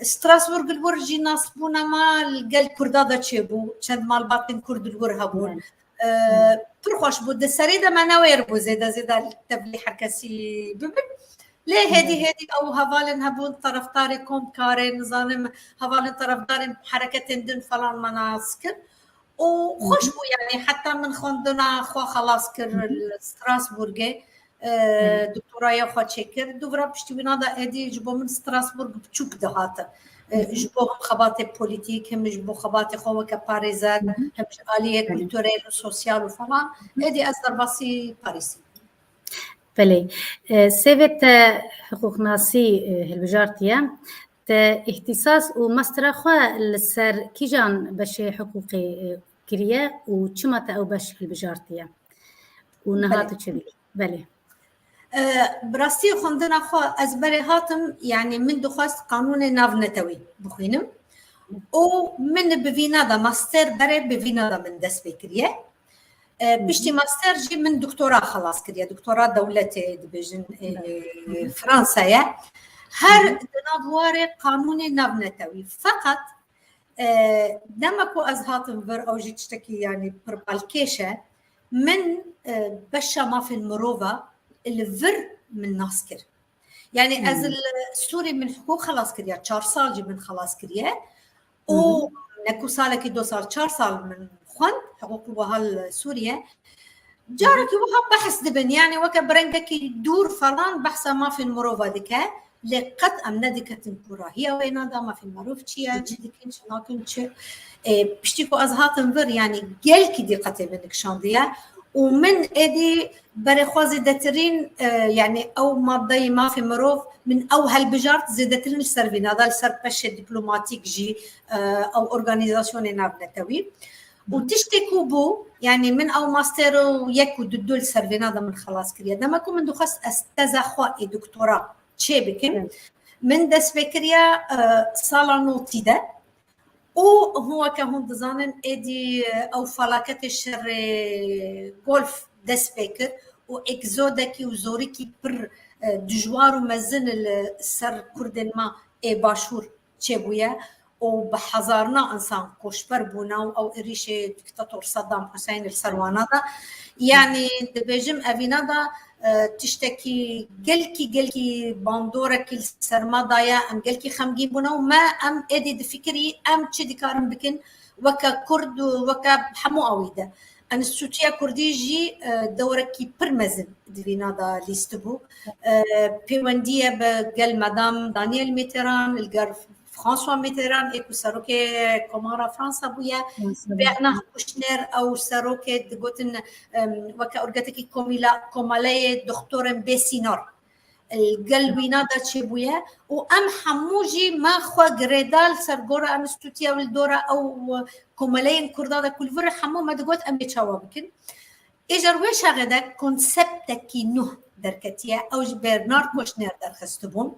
Strasbourg li wir jî nasbûna me li gel Kurda de çêbû, çend malbatên Kurd li wir hebûn. E, pir xweş bû. Di serê de me newêr bû zêde, zêde tevlî her kesî bibin. Lê hêdî hêdî ew hevalên hebûn, terefdarê Komkarê, nizanim, hevalên terefdarên hereketên din falan me nas kir. Û xweş bû, yanî heta min xwendina xwe xelas kir li Strasbourgê, e, doktoraya xwe çêkir. Dûvira piştî wîna de êdî ji bo min Strasbourg biçûk dihate. E, ji bo him xebatê polîtîk, him ji bo xebatê xwe weke parêzer, him ji aliyê kulturel û sosyal û falan. Êdî ez derbasî Parîsê. Belê. E, sêvê te hiqûqnasî, e, hilbijartiye. Te îhtîsas û mastera xwe li ser kîjan beşê hiqûqê, e, kiriye û çima te ew beş hilbijartiye? Û niha tu çi dikî? Belê. E, bi rastî xwendina xwe ez berê hatim, yanî min dixwest qanûnê navnetewî bixwînim û min bi vîna de master berê bi vîna de min dest pê kiriye. E, piştî master jî min doktora xelas kiriye, doktora dewletê dibêjin, e, Fransaya. Her di nav warê qanûnê navnetewî. Feqet, e, dema ku ez hatim vir, ew jî tiştekî, yanî, pir balkêş e. Min, e, beşa mafên mirova li vir min nas kir. Yanî ez li Sûrî min hiqûq xelas kiriye, çar sal jî min xelas kiriye. Û ne ku salekî, du sal, çar sal min xwend hiqûq û wiha li Sûriye. Carekî wiha behs dibin, yanî weke bi rengekî dûr falan behsa mafên mirova dike. Lê qet em nediketin ku rahiya wêna de mafên mirov çi ye, çi dikin, çi nakin, çi. E, piştî ku ez hatim vir, yanî gelkî dîqetê min kişandiye û min êdî berê xwe zêdetirîn, e, yanî ew maddeyê mafê mirov, min ew helbijart zêdetirîn li ser vîna de, li ser peşê dîplomatîk jî, e, ew organîzasyonê navnetewî. Û tiştê ku bû, yanî min ew master û yek û du, du li ser vêna de min xelas kiriye. Dema ku min dixwest ez teza xwe ê doktora çê bikim, min dest pê kiriye, e, sala notî de. Û hûn weke hûn dizanin, êdî ew felaketê şerê Golf dest pê kir û egzodekî û zorîkî pir, e, dijwar û mezin li ser Kurdên me ê Başûr çêbûye û bi hezarina insan koçber bûne û ew êrîşê dîktator Saddam Hussein li ser wana da. Yanî dibêjim evîna da, e, tiştekî gelkî, gelkî bandorekî li ser me daye, em gelkî xemgîn bûne û me, em êdî difikirî em çi dikarin bikin weke Kurd û weke hemû awî de. Enstîtuya Kurdî jî, e, dewrekî pir mezin di vîna de lîstibû. E, pêwendiye bi gel Madam Daniel Mitterrand, li gel François Mitterrand, ê ku serokê Komara Fransa bûye, Bernard Kouchner, ew serokê digotin, em, weke orgetekî komîla-, komeleyê doktorên bê sînor. Li gel wîna de çêbûye û em hemû jî me xwe girêda li ser gora enstîtuya wî li dora ew komeleyên Kurda de ku li vir hemû me digot em ê çawa bikin. Ê ji wê şaxê de konseptekî nû derketiye, ew ji Bernard Kouchner derxistibû.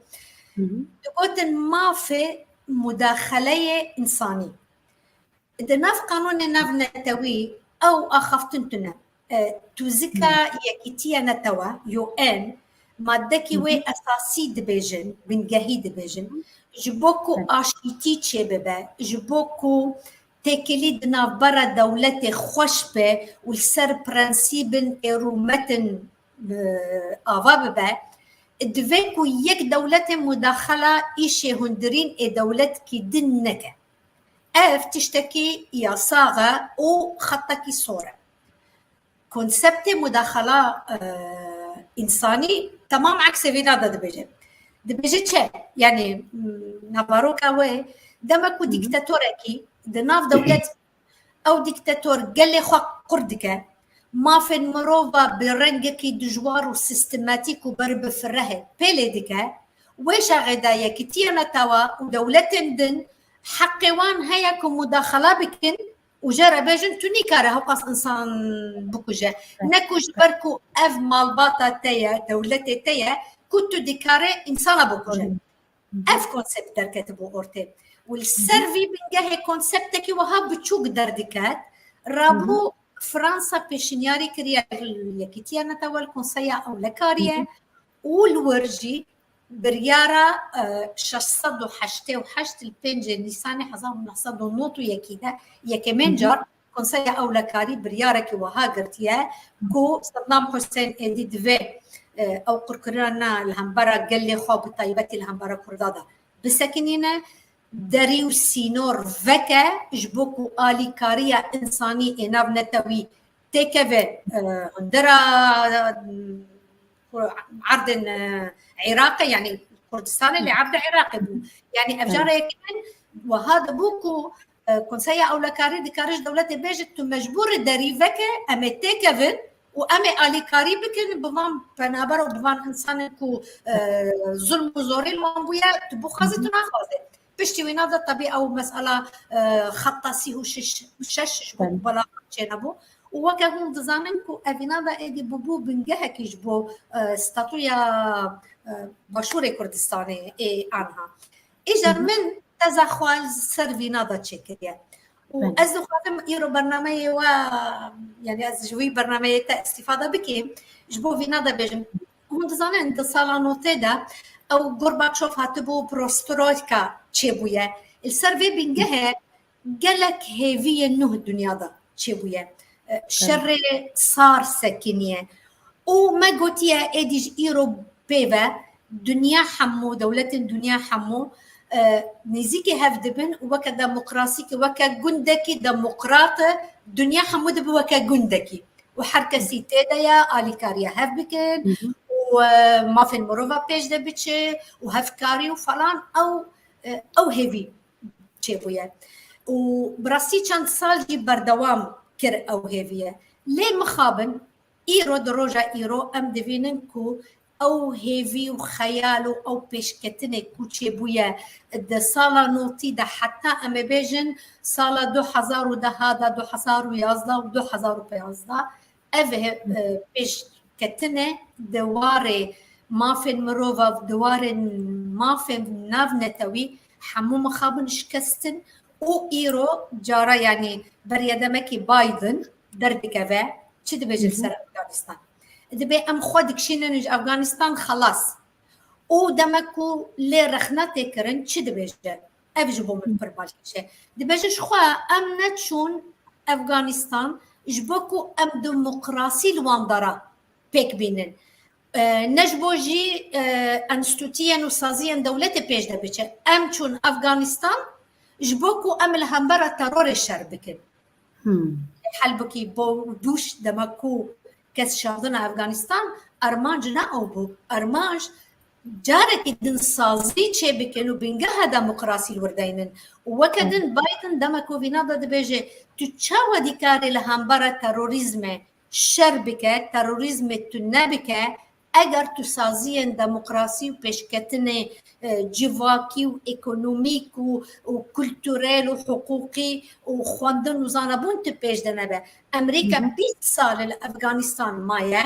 Digotin mafê mudaxeleyê însanî. Di nav qanûnê navnetewî ew axaftin tune. E, tûzika Yekîtiya Netewa, U N, maddekî wê esasî dibêjin, bingehî dibêjin, ji bo ku aşîtî çêbibe, ji bo ku têkilî di navbera dewletê xweş be û li ser prensîbin ê rûmetin, e, ava bibe, divê ku yek dewletê mudaxela îşê hundirîn ê dewletkî din neke. Ev tiştekî yasax e û xetekî sor e. Konseptê mudaxela, e, însanî temam eksê vîna de dibêje. Dibêje çi? Yanî, m, navaroka wê, dema ku dîktatorekî di nav dewlet, ew dîktator gelê xwe qur dike, mafên mirova bi rengekî dijwar û sîstematîk û ber bi firehê pêlê dike, wê şaxê de Yekîtiya Netewa û dewletên din heqê wan heye ku mudaxela bikin û jê re bêjin tu nîkare hewqas însan bikuje. Ne ku ji ber ku ev malbata te ye, dewletê te ye, ku tu dikare însana bikuje. Ev konsept derketibû ortê. Û li ser vî bingehê konseptekî wiha biçûk derdiket. Rabû Fransa pêşinyarî kiriye Yekîtiya Netewa li Konseya Ewlekariyê û li wir jî biryara, e, şeş sed û heştê û heşt li pêncê Nîsanê hezar û neh sed û nod û yekî de yekemên car Konseya Ewlekarî biryarekî wiha girtiye ku Saddam Hussein êdî divê, e, ew qurkirina li hembera gelê xwe, bi taybetî li hembera Kurda de bisekinîne, derî û sînor veke ji bo ku alîkariya însanî ê navnetewî têkeve, e, hundira, e, erdên, e, Iraqê, yanî Kurdistanê lê erdê Iraqê bû. Yanî ev jara yekê wiha dibû ku, e, Konseya Ewlekarî dikare ji dewletê bêje tu mecbûr î derî veke, em ê têkevin û em ê alîkarî bikin bi van penaber û bi van însanên ku, e, zulm û zorê li wan bûye, tu bixwazî tu naxwazê. Piştî wîna de tebî ew mesela, e, xeta sî û şeş, şeş ji bo belavan çênebû. Û weke hûn dizanin ku evîna de êdî bûbû bingehekî ji bo, e, statuya, e, Başûrê Kurdistanê ê anha. Îcar min teza xwe li ser vîna de çêkiriye. Û ez dixwazim îro bernameyê we, yanî ez ji wî bernameyê te îstîfade bikim, ji bo vîna de bêjim. Hûn dizanin di sala notê de ew Gorbaçov hatibû perestroyka çêbûye. Li ser vê bingehê gelek hêviyên nû dinya de çêbûye. E, şerê sar sekiniye. Û me gotiye êdî ji îro pê ve dinya hemû, dewletên dinya hemû, e, nêzîkî hev dibin û weke demokrasîkî, weke gundekî demokrat, dinya hemû dibe weke gundekî. Û her kesî tê de ye, alîkariya hev bikin û, e, mafên mirova pêş de biçe û hevkarî û falan, ew, e, ew hêvî çêbûye. Û bi rastî çend sal jî berdewam kir ew hêviye. Lê mixabin, îro di roja îro em divînin ku ew hêvî û xeyal û ew pêşketinê ku çêbûye di sala notî de heta em ê bêjin sala du hezar û deh de, du hezar û yazdeh û du hezar û pênzdeh, ev he-, e, pêşketine di warê mafên mirova, di warê mafên navnetewî hemû mixabin şikestin û îro cara, yanî beriya demekî Biden derdikeve, çi dibêje li ser Afganistan? Dibê em xwe dikişînin ji Afganistan, xelas. Û demek ku lê rexne tê kirin, çi dibêje? Ev ji bo min pir balkêş e. Dibêje ji xwe em neçûn Afganistan ji bo ku em demokrasî li wan dara pêk bînin. E, ne ji bo jî, e, enstîtuyên û saziyên dewletê pêş de biçe. Em çûn Afganistan ji bo ku em li hembera terorê şer bikin. Halbukî bo Bush dema ku kes şandina Afganistan, armanc ne ew bû. Armanc carekî din sazî çêbikin û bingeha demokrasî li wir deynin. Û weke din Biden dema ku vîna de dibêje, tu çawa dikarî li hembera terorîzmê şer bike, terorîzmê tu nebike, eger tu saziyên demokrasî û pêşketinê, e, civakî û ekonomîk û, û kulturel û hiqûqî û xwendin û zanebûn tu pêş de nebe. Emerîka bîst sal li Afganistan maye,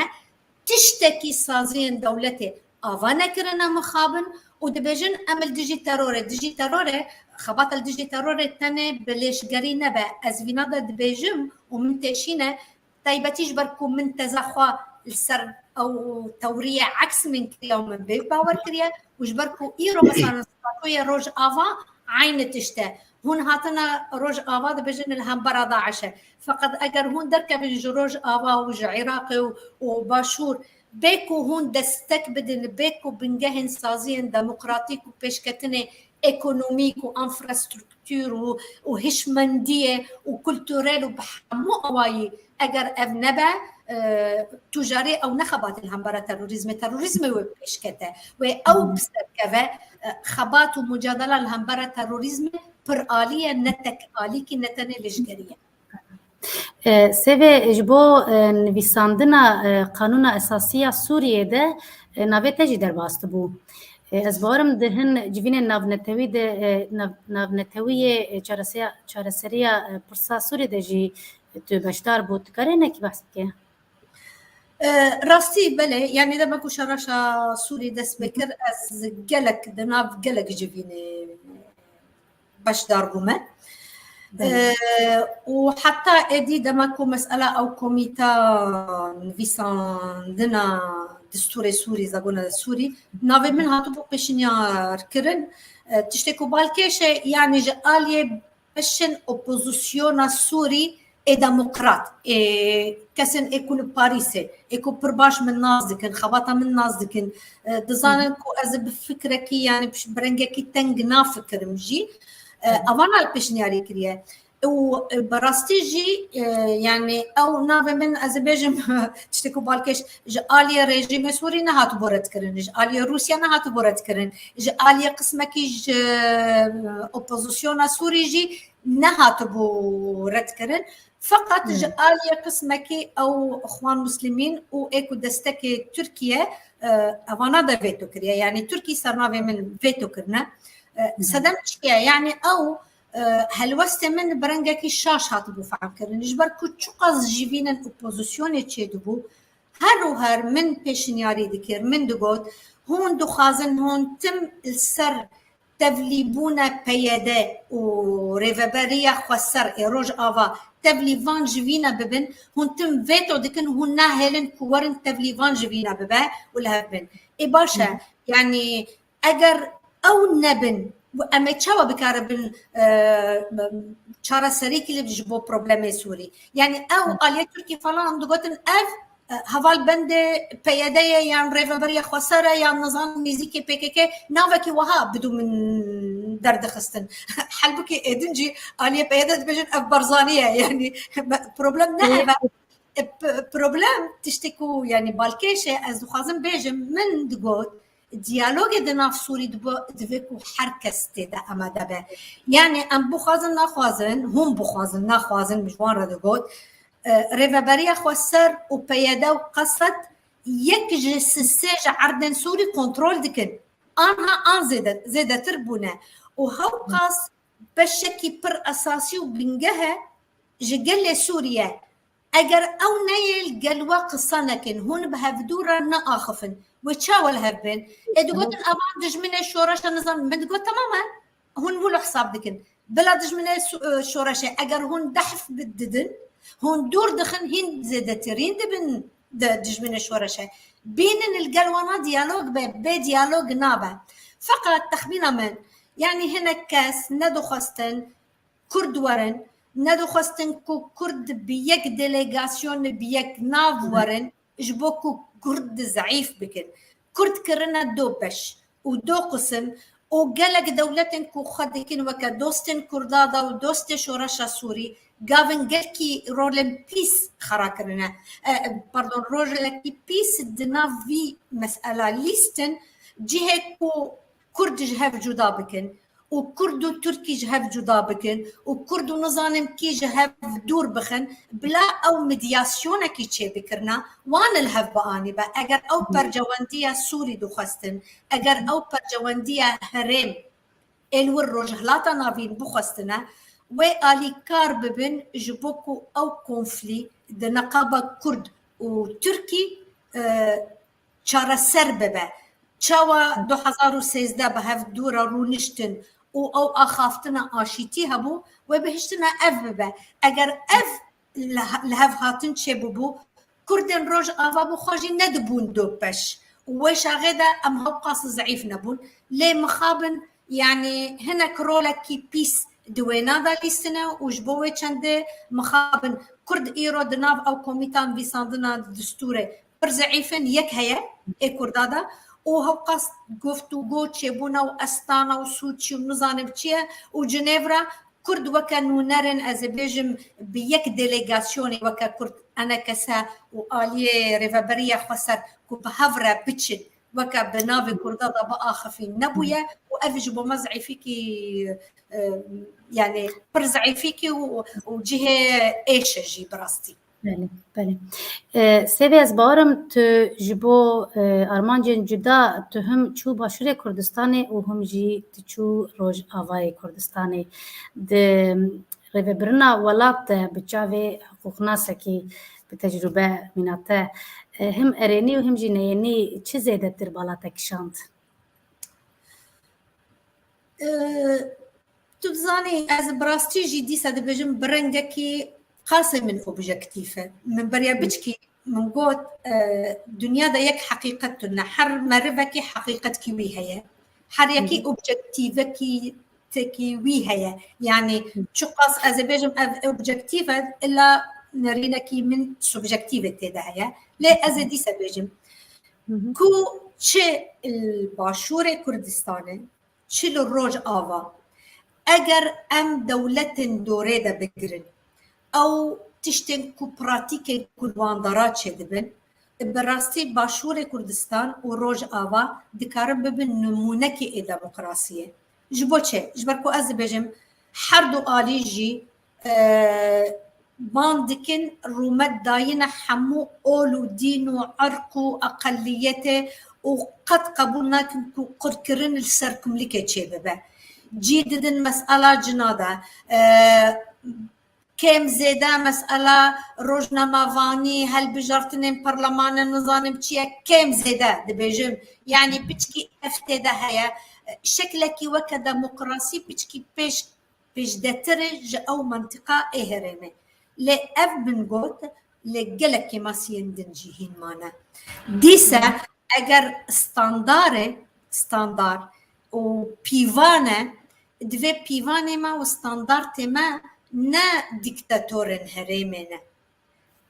tiştekî saziyên dewletê ava nekirine mixabin û dibêjin, em li dijî terorê, dijî terorê, xebata li dijî terorê tenê bi lêşgerî nebe. Ez vîna de dibêjim û min têşîne, taybetî ji ber ku min teza xwe li ser ew tewriyê eks min kiriye û min bê bawer kiriye û ji ber ku îro mesela li Bakurê Rojava eynî tişt e. Hûn hatine Rojava dibêjin li hembera DAIŞ e. Feqet eger hûn derkevin ji Rojava û ji Iraqê û, û Başûr, bê ku hûn destek bidin, bê ku bingehên saziyên demokratîk û pêşketinê ekonomîk û enfrastruktûr û, û hişmendiyê û kulturel û bi hemû awayî eger ev nebe, e, tu carê ew ne xebatê li hembera terorîzmê, terorîzmê wê pêşkete. Wê ew bi ser keve, e, xebat û mucadela li hembera terorîzmê piralî ye, ne tek alîkî, ne tenê lêşgerî ye. E, Sêvê, ji bo, e, nivîsandina, e, Qanûna Esasî ya Sûriyê de, e, navê te jî derbas dibû. E, ez bawerim di hin civînên navnetewî de, e, nav-, navnetewî yê, e, çareseya-, çareseriya, e, pirsa Sûriyê de jî tu beşdar bû. Tu karê hinekî behs bike? E, rastî belê, yanî dema ku şereşa Sûrî dest pê kir, ez gelek, di nav gelek civînê beşdar bûme. Belê. E, û heta êdî dema ku mesela ew komîta nivîsandina distûrê Sûrî, zagona Sûrî, navê min hatibû pêşinyar kirin. E, tiştê ku balkêş e, yanî ji aliyê beşên opozisyona Sûrî ê demokrat, ê kesên ê ku li Parîsê, ê ku pir baş min nas dikin, xebata min nas dikin, e, dizanin ku ez bi fikrekî, yanî bi rengekî teng nafikirim jî. E, evana li pêşniyarî kiriye. Û, e, bi rastî jî, e, yanî ew navê min, ez ê bêjim, tiştê ku balkêş, ji aliyê rejîmê Sûrî nehatibû redkirin, ji aliyê Rûsya nehatibû redkirin, ji aliyê qismekî ji, e, opozisyona Sûrî jî nehatibû redkirin. Feqet ji aliyê qismekî ew Xwan Muslimîn û ê ku destekê Tirkiye, e, evana de veto kiriye. Yanî Tirkî ser navê min veto kirine. E, sedem çi ye? Yanî ew, e, helwestê min bi rengekî şaş hatibû fehmkirin. Ji ber ku çiqas jivînên opozisyonê çêdibû, her û her min pêşinyarî dikir, min digot, hûn dixwazin hûn tim li ser tevlîbûna P Y D û Rêveberiya Xweser ê Rojava tevlî van civîna bibin, hûn tim veto dikin, hûn nahêlin ku werin tevlî van civîna bibe û li hev bin. Ê baş e, yanî eger ew nebin, em ê çawa bikaribin, e, çareserîkî li ji bo problemê Sûrî? Yanî ew aliyê Tirkî falan em digotin ev, e, hevalbendê P Y D ye yan Rêveberiya Xweser e yan nizanim nêzîkê P K K, navekî wiha bidû min derdixistin. Halbukî êdin jî aliyê P Y D dibêjin ev Barzanî ye, yanî problem ne ev e. E, p-, problem tiştê ku, yanî balkêş e, ez dixwazim bêjim, min digot, diyalogê di nav Sûrî dibe, divê ku her kes tê de amade be. Yanî em bixwazin naxwazin, hûn bixwazin naxwazin, min ji wan re digot, e, Rêveberiya Xweser û P Y D û Qesed yek ji sisê ji erdên Sûrî kontrol dikin. Anha an zêde-, zêdetir bûne. Û hewqas beşekî pir esasî û bingeh e ji gelê Sûriye. Eger ew neyê li gel we qise nekin, hûn bi hevdû re neaxifin, wê çawa li hev bên? Ê digotin, evan dijminê şoreşa nizam, min digot, tamam e. Hûn wilo hesab dikin. Bila dijminê su-, e, şoreşê, eger hûn dehf bi-, didin, hûn dûr dixin, hîn zêdetirîn dibin di dijminê şoreşê. Bînin li gel wana diyalog be, bê diyalog nabe. Feqet texmîna min, yanî hinek kes nedixwestin Kurd werin, nedixwestin ku Kurd bi yek delegasyon, bi yek nav werin, ji bo ku Kurd zeîf bikin. Kurd kirine do beş û do qisim û gelek dewletên ku xwe dikin weke dostên Kurda da û dostê şoreşa Sûrî, gavin gelkî rolên pîs xera kirine. E, pardon, rolekî pîs di nav vî mesela lîstin, cihê ku Kurd ji hev cuda bikin û Kurd û Tirkî ji hev cuda bikin û Kurd û nizanim kî ji hev dûr bixin, bila ew medyasyonekî çêbikirina, wan li hev bianîbe. Eger ew percewendiya Sûrî dixwestin, eger ew percewendiya herêm ên wir Rojhilata Navîn bixwestine, wê alîkar bibin ji bo ku ew konflî di neqaba Kurd û Tirkî, e, çareser bibe. Çawa du hezar û sêzdeh bi hev dû re rûniştin û ew axaftina aşîtî hebû, wê bihiştina ev bibe. Eger ev li, li hev hatin çêbûbû, Kurdên Rojava bi xwe jî nedibûn do peş. Û wê şaxê de em hewqas zeîf nebûn. Lê mixabin, yanî hinek rolekî pîs di wêna de lîstine û ji bo wê çendê mixabin Kurd îro di nav ew komîta nivîsandina distûrê pir zeîf in, yek heye ê Kurda de û hewqas guftûgo çêbûna û Estana û Sûçî û nizanim çi ye û Cinêvra Kurd weke nûnerên, ez ê bêjim, bi yek delegasyonê weke Kurd enekese û aliyê rêveberiya xweser ku bi hev re biçin, weke bi navê Kurda de biaxifîn nebûye û ev ji bo me zeîfîkî, e, yanî pir zeîfîkî û, û cihê êş e jî bi rastî. Belê, belê. E, Sêvê, ez bawerim tu ji bo, e, armancên cuda tu him çû Başûrê Kurdistanê û him jî tu çû Rojavayê Kurdistanê. Di rêvebirina welat de bi çavê hiqûqnasekî bi tecrûbe mîna te, e, him erênî û him jî neyênî çi zêdetir bala te kişand? E, tu dizanî, ez bi rastî jî dîsa dibêjim, bi rengekî qasê min objektîf e. Min beriya biçkî min got, e, dinya de yek heqîqet tune. Her merivekî heqîqetkî wî heye. Her yekî objektîvekî tekî wî heye. Yanî çiqas ez ê bêjim ev objektîf e, illa nerînekî min subjektîf e tê de heye. Lê ez ê dîsa bêjim ku çi li Başûrê Kurdistanê, çi li Rojava, eger em dewletên dorê de bigirin, ew tiştên ku pratîkên ku li wan dera çêdibin, bi rastî Başûrê Kurdistan û Rojava dikarin bibin nimûnekê ê demokrasiyê. Ji bo çi? Ji ber ku ez dibêjim, her du alî jî, e, ban dikin rûmet dayine hemû ol û dîn û irq û eqeliyetê û qet qebûl nakin ku qirkirin li ser kumlikê çêbibe. Cî didin mesela cina de, e, kêm zêde mesela rojnamevanî, hilbijartinên perlemanê, nizanim çi ye, kêm zêde dibêjim. Yanî piçkî ev tê de heye. Şeklekî weke demokrasî piçkî pêş pêşdetir e ji ew mentiqa ê herêmê. Lê ev min got, lê gelek kêmasiyên din jî hîn mane. Dîse eger standar e, standar û pîvan e, divê pîvanê me û standartê me ne dîktatorên herêmê ne.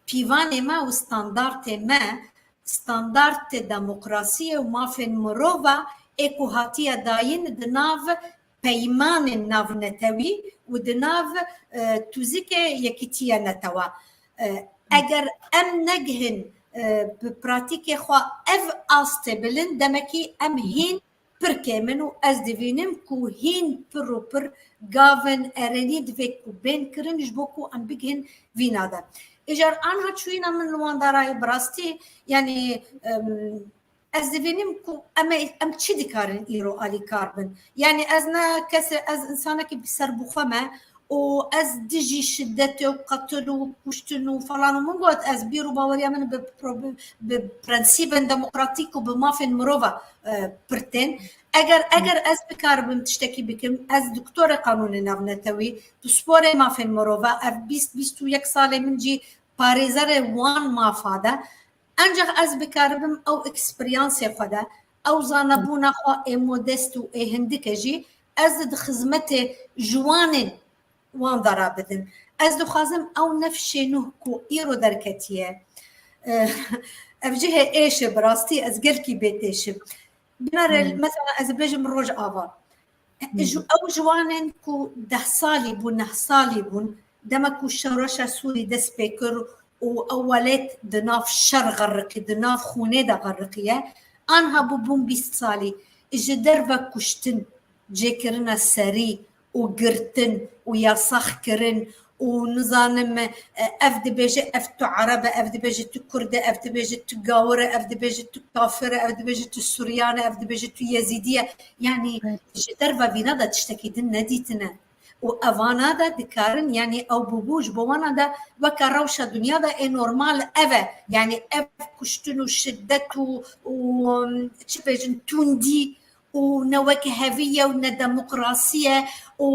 Pîvanê me û standartê me, standartê demokrasiyê û mafên mirova ê ku hatiye dayîn di nav peymanên navnetewî û di nav, e, tûzikê Yekîtiya Netewa. E, eger em negihin, e, bi pratîkê xwe ev astê bilind, demekî em hîn pir kêm in û ez divînim ku hîn pir û pir gavên erênî divê ku bên kirin ji bo ku em bigihin vîna de. Îcar anha çûyîna min li wan darayê bi rastî, yanî, em, ez divînim ku em ê, em çi dikarin îro alîkar bin. Yanî ez ne kesê, ez însanekî bi serbixwe me û ez dijî şidetê û qetil û kuştin û falan û min got, ez bîr û baweriya min bi pro-, bi prensîbên demokratîk û bi mafên mirova, e, pir tên. Eger, eger ez bikaribim tiştekî bikim, ez doktorê qanûnê navnetewî, pisporê mafên mirova, ev bîst, bîst û yek salê min jî parêzerê wan mafa de. Encax ez bikaribim ew eksperyansê xwe de, ew zanebûna xwe ê modest û ê hindike jî, ez di xizmetê ji wanên wan de rabidim. Ez dixwazim ew nefşê nûh ku îro derketiye, eh, ev cihê êş e, bi rastî ez gelkî bêtêş im. Binare, mesela ez bêjim Rojava. Ji, ew ji wan in ku deh salî bûn, neh salî bûn, dema ku şoreşa Sûrî dest pê kir û ew welêt di nav şer xeriqî, di nav xûnê de xeriqiye, anha bû bûn bîst salî. Ji derve kuştin, cêkirina serî û girtin û yasaxkirin û nizanim, e, ev dibêje, ev tu Ereb e, ev dibêje tu Kurd e, ev dibêje tu gawir e, ev dibêje tu kafir e, ev dibêje tu Suryan e, ev dibêje tu Yezîdî ye. Yanî ji derve vîna de tiştekî din nedîtine. Û evana de dikarin, yanî ew bûbû ji bo wana de weke rewşa dinya de ê normal ev e. Yanî ev kuştin û şiddet û, û, çi bêjin, tundî û ne weke hevî ye û ne demokrasî ye û,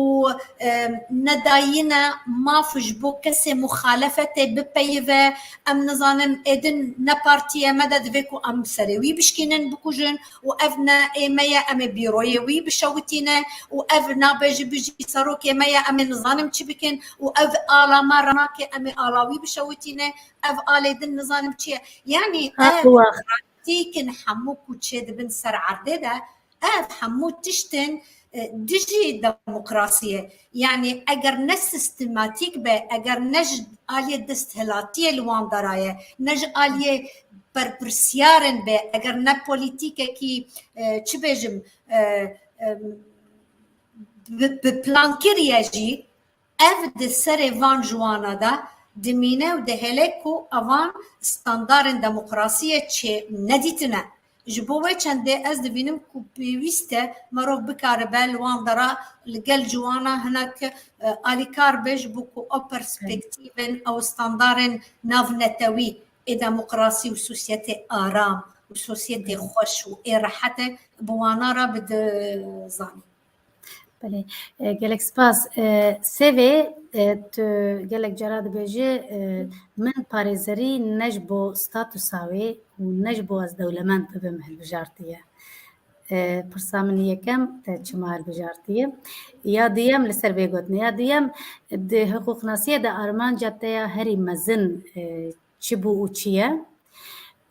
e, nedayine maf ji bo kesê muxalefetê bipeyive. Em nizanim êdin ne partiyê me de divê ku em serê wî bişkînin, bikujin û ev ne ê me ye, em ê bîroyê wî bişewitîne û ev nabe ji bijî serokê me ye, em ê nizanim çi bikin û ev ala me re nake, em ê ala wî bişewitîne, ev alê din nizanim çi ye. Yanî ev tîkin hemû ku çêdibin ser erdê de, ev hemû tiştin, e, dijî demokrasiyê. Yanî eger ne sistematîk be, eger ne ji aliyê desthilatiyê li wan dera ye, ne ji aliyê berpirsiyarên be, eger ne polîtîkekî, e, çi bêjim, e, e, bi, bi plan kiriye jî, ev di serê van ji wana de dimîne û dihêle ku evan standarên demokrasiyê çê nedîtine. Ji bo wê çendê ez dibînim ku pêwîst e merov bikaribe li wan dera li gel ji wana hinek, e, alîkar be, ji bo ku ew perspektîvên, ew standarên navnetewî ê demokrasî û sosyetê aram û sosyetê xweş û ê rehet e, bi wana re bide zanîn. Belê, e, gelek spas. E, Sevê, e, tu gelek cara dibêjî, e, min parêzerî ne ji bo statusa wê û ne ji bo ez dewlemend bibim hilbijartiye. E, pirsa min yekem, te çima hilbijartiye? Ya duyem, li ser vê gotinê. Ya duyem, di hiqûqnasiyê de armanca te ya herî mezin, e, çi bû û çi ye?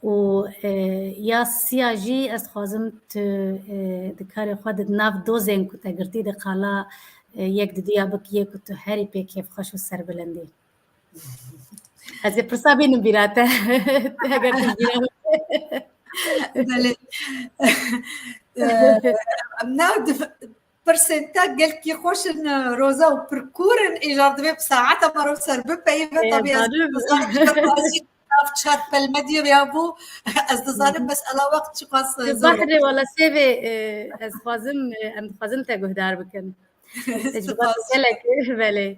Û, e, ya siya jî ez dixwazim tu, e, di karê xwe de di nav dozên ku te girtî de qala, e, yek di duya bikî yê ku tu herî pê kêfxweş û serbilind î. Ez ê pirsa bînim bîra te. Eger tu bîra Belê. Em nav dif-, pirsên te gelkî xweş in, Roza, û pir kûr in, îcar divê bi saeta mero ser bipeyive. Ê, tabii ez dizanim. Nav çar pelmedî ya bû, ez dizanim, mesela wext çiqas zor e. Behrê wala Sevê, e, ez dixwazim, e, em dixwazin te guhdar bikin. Spas. Gelek, belê.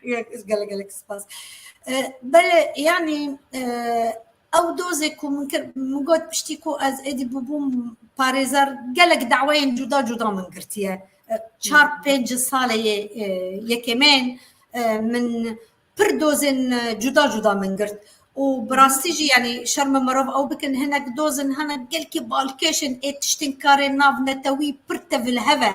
Gelek, gelek spas. E, belê, yanî, e, ew dozê ku min kir, min got piştî ku ez êdî bûbûm parêzer, gelek daweyên cuda cuda min girtiye. E, çar pênc salê yê, e, yekemên, e, min pir dozên, e, cuda cuda min girt. Û bi rastî jî, yanî şerm e merov ew bikin, hinek dozên hene gelkî balkêş in, ê tiştên karê navnetewî pir tevî li hev e.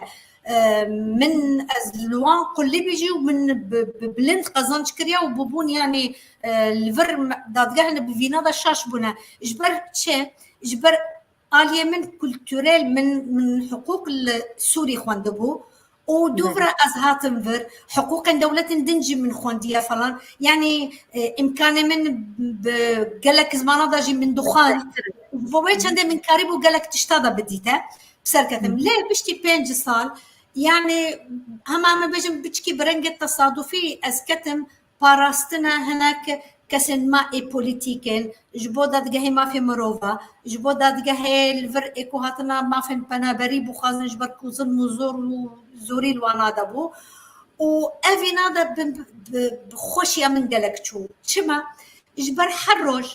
E, min ez li wan qulibî jî û min bi, bi bilind qezanc kiriye û bûbûn, yanî, e, li vir me-, dadgehê bi vîna de şaş bûne. Ji ber çi? Ji ber aliyê min kulturel, min, min hiqûq li Sûrî xwendibû û dûvra ez hatim vir, hiqûqên dewletên din jî min xwendiye falan. Yanî, e, îmkanê min bi gelek zimana de jî min dixwend. Bo wê çendê min karîbû gelek tişta de bidîte, bi ser ketim. Lê piştî pênc sal, yanî hema em bêjin biçikî bi rengê tesadufî ez ketim parastina hinek kesên me ê polîtîk in, ji bo dadgehê mafê mirova, ji bo dadgehê li vir ê ku hatina mafên penaberî bixwazin, ji ber ku zilm û zor û zorî li wana de bû. Û ev vîna de bi, bi, bi xweşiya min gelek çû. Çima? Ji ber her roj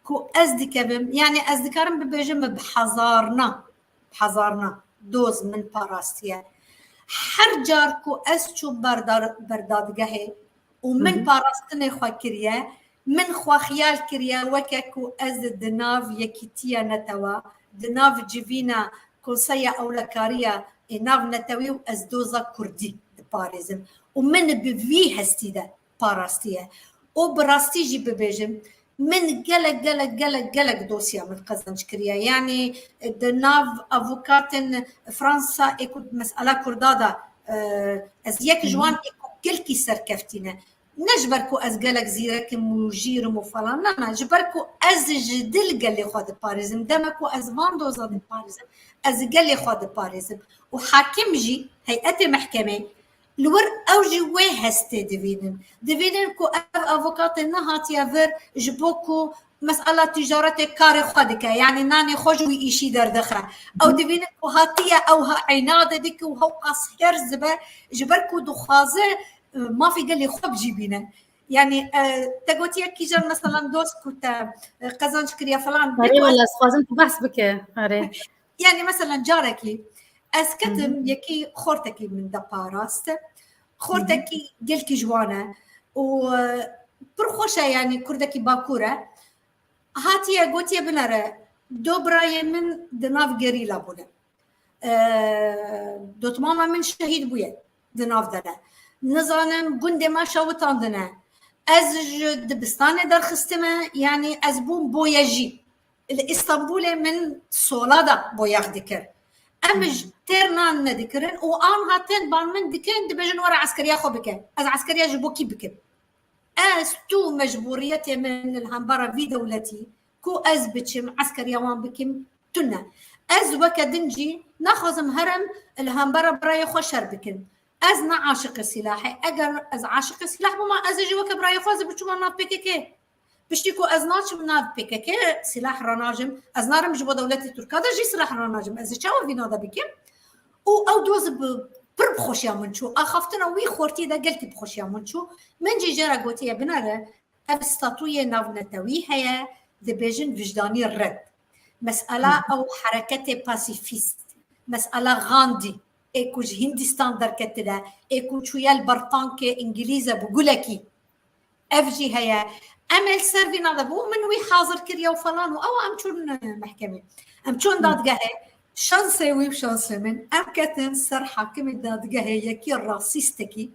ku ez dikevim, yani ez dikarim bibêjim bi hezarna, hezarna doz min parastiye. Her car ku ez çûm berdar-, berdadgehê û min parastinê xwe kiriye, min xwe xiyal kiriye weke ku ez di nav yekîtiya netewa, di nav civîna Konseya Ewlekariya ê Navnetewî û ez doza kurdî diparêzim. Û min bi vî hestî de parastiye. Û bi rastî jî bibêjim, min gelek, gelek, gelek, gelek dosya min qezenc kiriye. Yanî di nav avokatên Fransa ê ku mesela kurda de, e, ez yek ji wan ê ku gelkî serkeftî ne. Ne ji ber ku ez gelek zîrek im û jîr im û falan, na, na, ji ber ku ez ji dil gelê xwe diparêzim. Dema ku ez van doza diparêzim, ez gelê xwe diparêzim. Û hakim jî, heyetê mehkemê, li wir ew jî wê hestê divînin. Divînin ku ev avokatê nehatiye vir ji bo ku mesela tîcaretê karê xwe dike, yanî nanê xwe ji wî îşî derdixe. Ew divînin ku hatiye ew ha eynade dike û hewqas herz dibe, ji ber ku dixwaze, e, mafê gelê xwe bi cî bîne. Yanî, e, te gotiye kîjan mesela dost ku te, e, qezenc kiriye falan. Erê, wela, ez dixwazim tu behs bike. Erê. Yanî mesela carekî ez ketim, yekî xortekî min de parast. Xortekî gelkî ji wan e û, e, pir xweş e, yanî kurdekî bakur e. Hatiye gotiye binere, do birayê min di nav gerîla bûne. E, dotmama min şehîd bûye di nav de ne. Nizanim gundê me şewitandine. Ez ji dibistanê derxistime, yanî ez bûm boyejî. Li Îstanbulê min sola de boyax dikir. Em ji têr nan nedikirin û an hatin ban min dikin, dibêjin were eskeriya xwe bike. Ez eskeriya ji bo kî bikim? Ez, tu, mecbûriyetê min li hembera vî dewletî ku ez biçim eskeriya wan bikim tune. Ez weke din jî naxwazim herim li hembera birayê xwe şer bikim. Ez ne aşiqê silahê. Eger ez aşiqê silah bûma, ez ê jî weke birayê xwe ez ê biçûma nav P K K. Piştî ku ez naçim nav P K K, silah ranajim, ez narim ji bo dewletê Tirka de jî silah ranajim. Ez ê çawa vîna de bikim? Û ew doz bi pir bi xweşiya min çû. Axaftina wî xortî de gelkî bi xweşiya min çû. Min jî jê re gotiye, binere, ev statuyê navnetewî heye, dibêjin wijdanî red. Mesela ew hereketê pasîfîst, mesela Gandhi, ê ku ji Hindistan derketine, ê ku çûye li ber tankê Îngilîze bi gulekî. Ev jî heye. Em ê li ser vîna de bû, min wî hazir kiriye û falan û ew em çûn mehkemê. Em çûn dadgehê. Şansê wî û şansê min, em ketin ser hakimê dadgehê, yekî rasîstekî,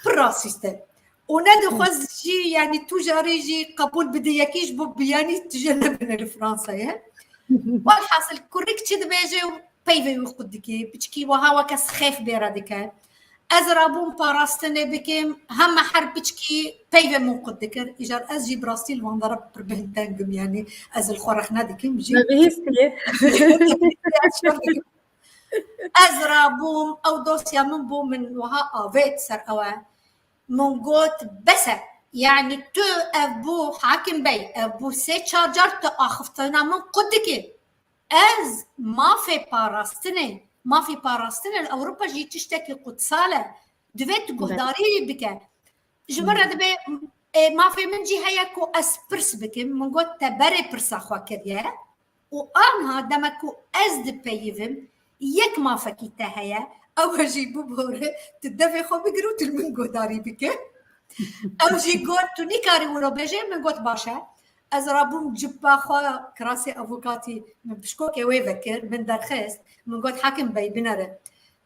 pir rasîst e. Û nedixwest jî, yanî tu carê jî qebûl bidî, yekî ji bo biyanî tije nebine li Fransayê. Welhasil, kurik çi dibêje û peyvê wî qut dike. Piçkî wiha weke sixêf bêre dike. Ez rabûm parastinê bikim, heme her piçkî peyvê min qut dikir. Îcar ez jî bi rastî li van dera pir bêhn teng im, yanî ez li xwe rexne dikim jî. Me bihîstiye. Ez rabûm, ew dosya min bû min wiha avêt ser ew e. Min got, bes e. Yanî tu ev bû, Hakim Bey, ev bû sê çar car tu axiftina min qut dikî. Ez mafê parastinê, mafê parastinê li Ewropa jî tiştekî qutsal e. Divê tu guhdarî bike. Ji min re dibê, e, mafê min jî heye ku ez pirs bikim. Min got, te berê pirsa xwe kiriye. Û anha demek ku ez dipeyivim, yek mafekî te heye, ew e jî bibore, tu devê xwe bigir û tu li min guhdarî bike. Ew jî got, tu nikarî wilo bêjê, min got, baş e. Ez rabûm cipa xwe, kirasê avokatî min pişkokê wê vekir, min derxist, min got, Hakim Bey, binere.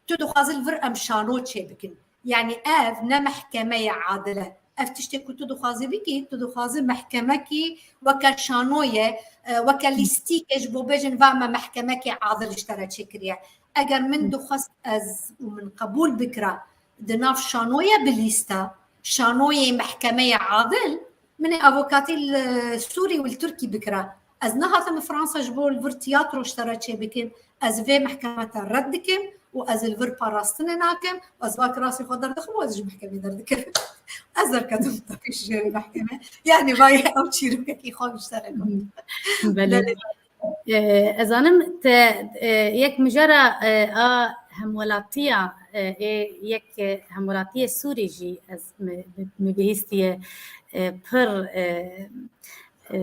Tu dixwazî li vir em şano çêbikin. Yanî ev ne mehkemeyê adil e. Ev tiştê ku tu dixwazî bikî, tu dixwazî mehkemekî weke şanoyê, e, weke lîstîkê ji bo bêjin va me mehkemekê adil ji te re çêkiriye. Eger min dixwest ez û min qebûl bikira di nav şanoyê bi lîsta, şanoyê mehkemeyê adil, min ê avokatî li Sûrî û li Tirkî bikira. Ez nehatim Fransa ji bo li vir tiyatro ji te re çêbikim. Ez vê mehkeme te red dikim û ez li vir parastinê nakim. Ez va kirasê xwe derdixim û ez ji mehkemê derdikevim. Ez derketim tepî ji jêrê mehkeme. Yanî vayê ew çîrokekî xwe ji te re got. Belê. Belê. E, ez zanim te, e, yek mijara, e, a, hemwelatiya, e, ê yek, e, hemwelatiyê Sûrî jî ez mi, mi, mi bihîstiye, e, pir, e, e,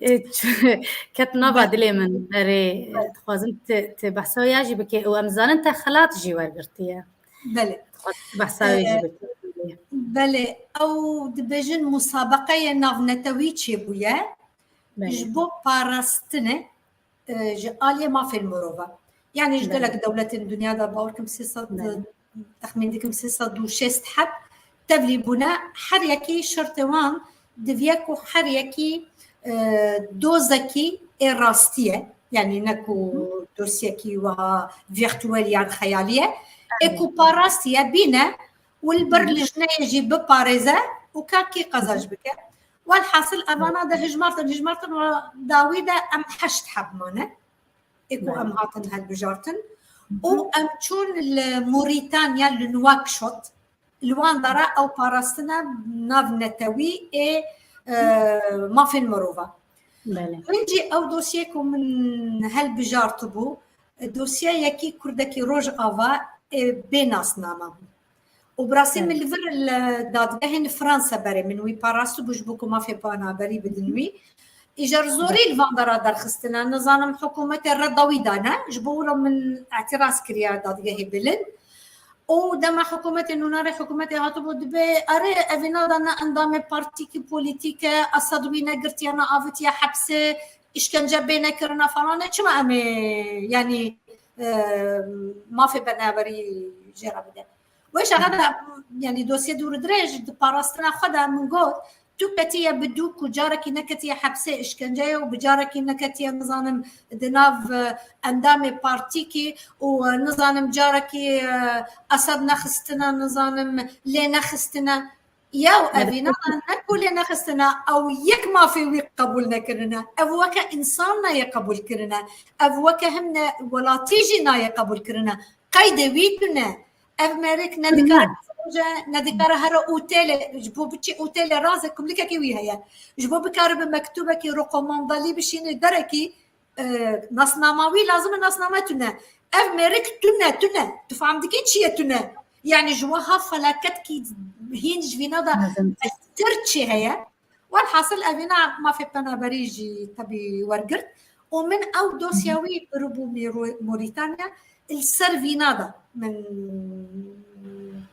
e, ket nava dilê min. Berê, e, dixwazim tu, tu behsa wê ya jî bikê û em zanin te xelat jî wergirtiye. Belê. Dixwazim tu behsa wê jî bikê. Belê, ew dibêjin musabeqeyê navnetewî çêbûye. Belê. Ji bo parastinê, e, ji aliyê mafên mirova. Yani ji gelek dewletên dinya de bawer kim sê sed, texmîn dikim sê sed û şêst heb tevlî bûne. Her yekî şertê wan diviye ku her yekî, e, dozekî ê rastî ye. Yani ne ku dosyekî wiha virtuel yan xeyalî ye. Ê ku parastiye bîne û li ber lijneyê jî biparêze û ka kî qezenc bike. Welhasil evana de hijmartin, hijmartin û dawî de em heşt heb mane. Ê ku em hatin hilbijartin. Û em çûn li Murîtanya, li Nuwakşot. Li wan dara ew parastina navnetewî ê, e, mafên mirova. Belê. Min jî ew dosyê ku min hilbijartibû, dosyeyekî kurdekî Rojava ê bê nasname bû. Û bi rastî min li vir li dadgehên li Fransa berê min wî parastibû ji bo ku mafê penaberî bidin wî. Îcar zorî li van dera derxistine. Nizanim hikûmetê redda wî dane. Ji bo wilo min îtiraz kiriye dadgehê bilind. Û dema hikûmetê nûnerê hikûmetê hatibû dibê, erê, evîna de ne endamê partîkî polîtîk e, Esad wî negirtiye, ne avitiye hepsê, îşkence bê nekirine falan e. Çima em ê, yanî, e, mafê penaberî jê re bide? Wê şexe de, yanî dosyê dûr û dirêj di parastina xwe de min got, tu ketiye bi dû ku carekî neketiye hepsê, îşkenceyê û bi carekî neketiye, nizanim, di nav, e, endamê partîkî û, e, nizanim carekî, e, Esed nexistine, nizanim lê nexistine. Yew evîna ne ku lê nexistine, ew yek mafê wî qebûl nekirine. Ev weke însan nayê qebûl kirine. Ev weke him ne welatî jî nayê qebûl kirine. Qeydê wî tune. Ev mêrik ne dikare roje, ne dikare here otêlê, ji bo biçî otêlê razê kumlikekî wî heye. Ji bo bikaribe mektubekî rekomandalî bişîne derekî, e, nasnama wî lazim e, nasname tune. Ev mêrik tune, tune. Tu fam dikî çi ye tune? Yani ji wiha felaketkî hîn ji vîna de mestir çi heye? Welhasil evîna mafê penaberî jî tebî wergirt û min ew dosya wî biribû Mîro-, Morîtanya. Li ser vîna de min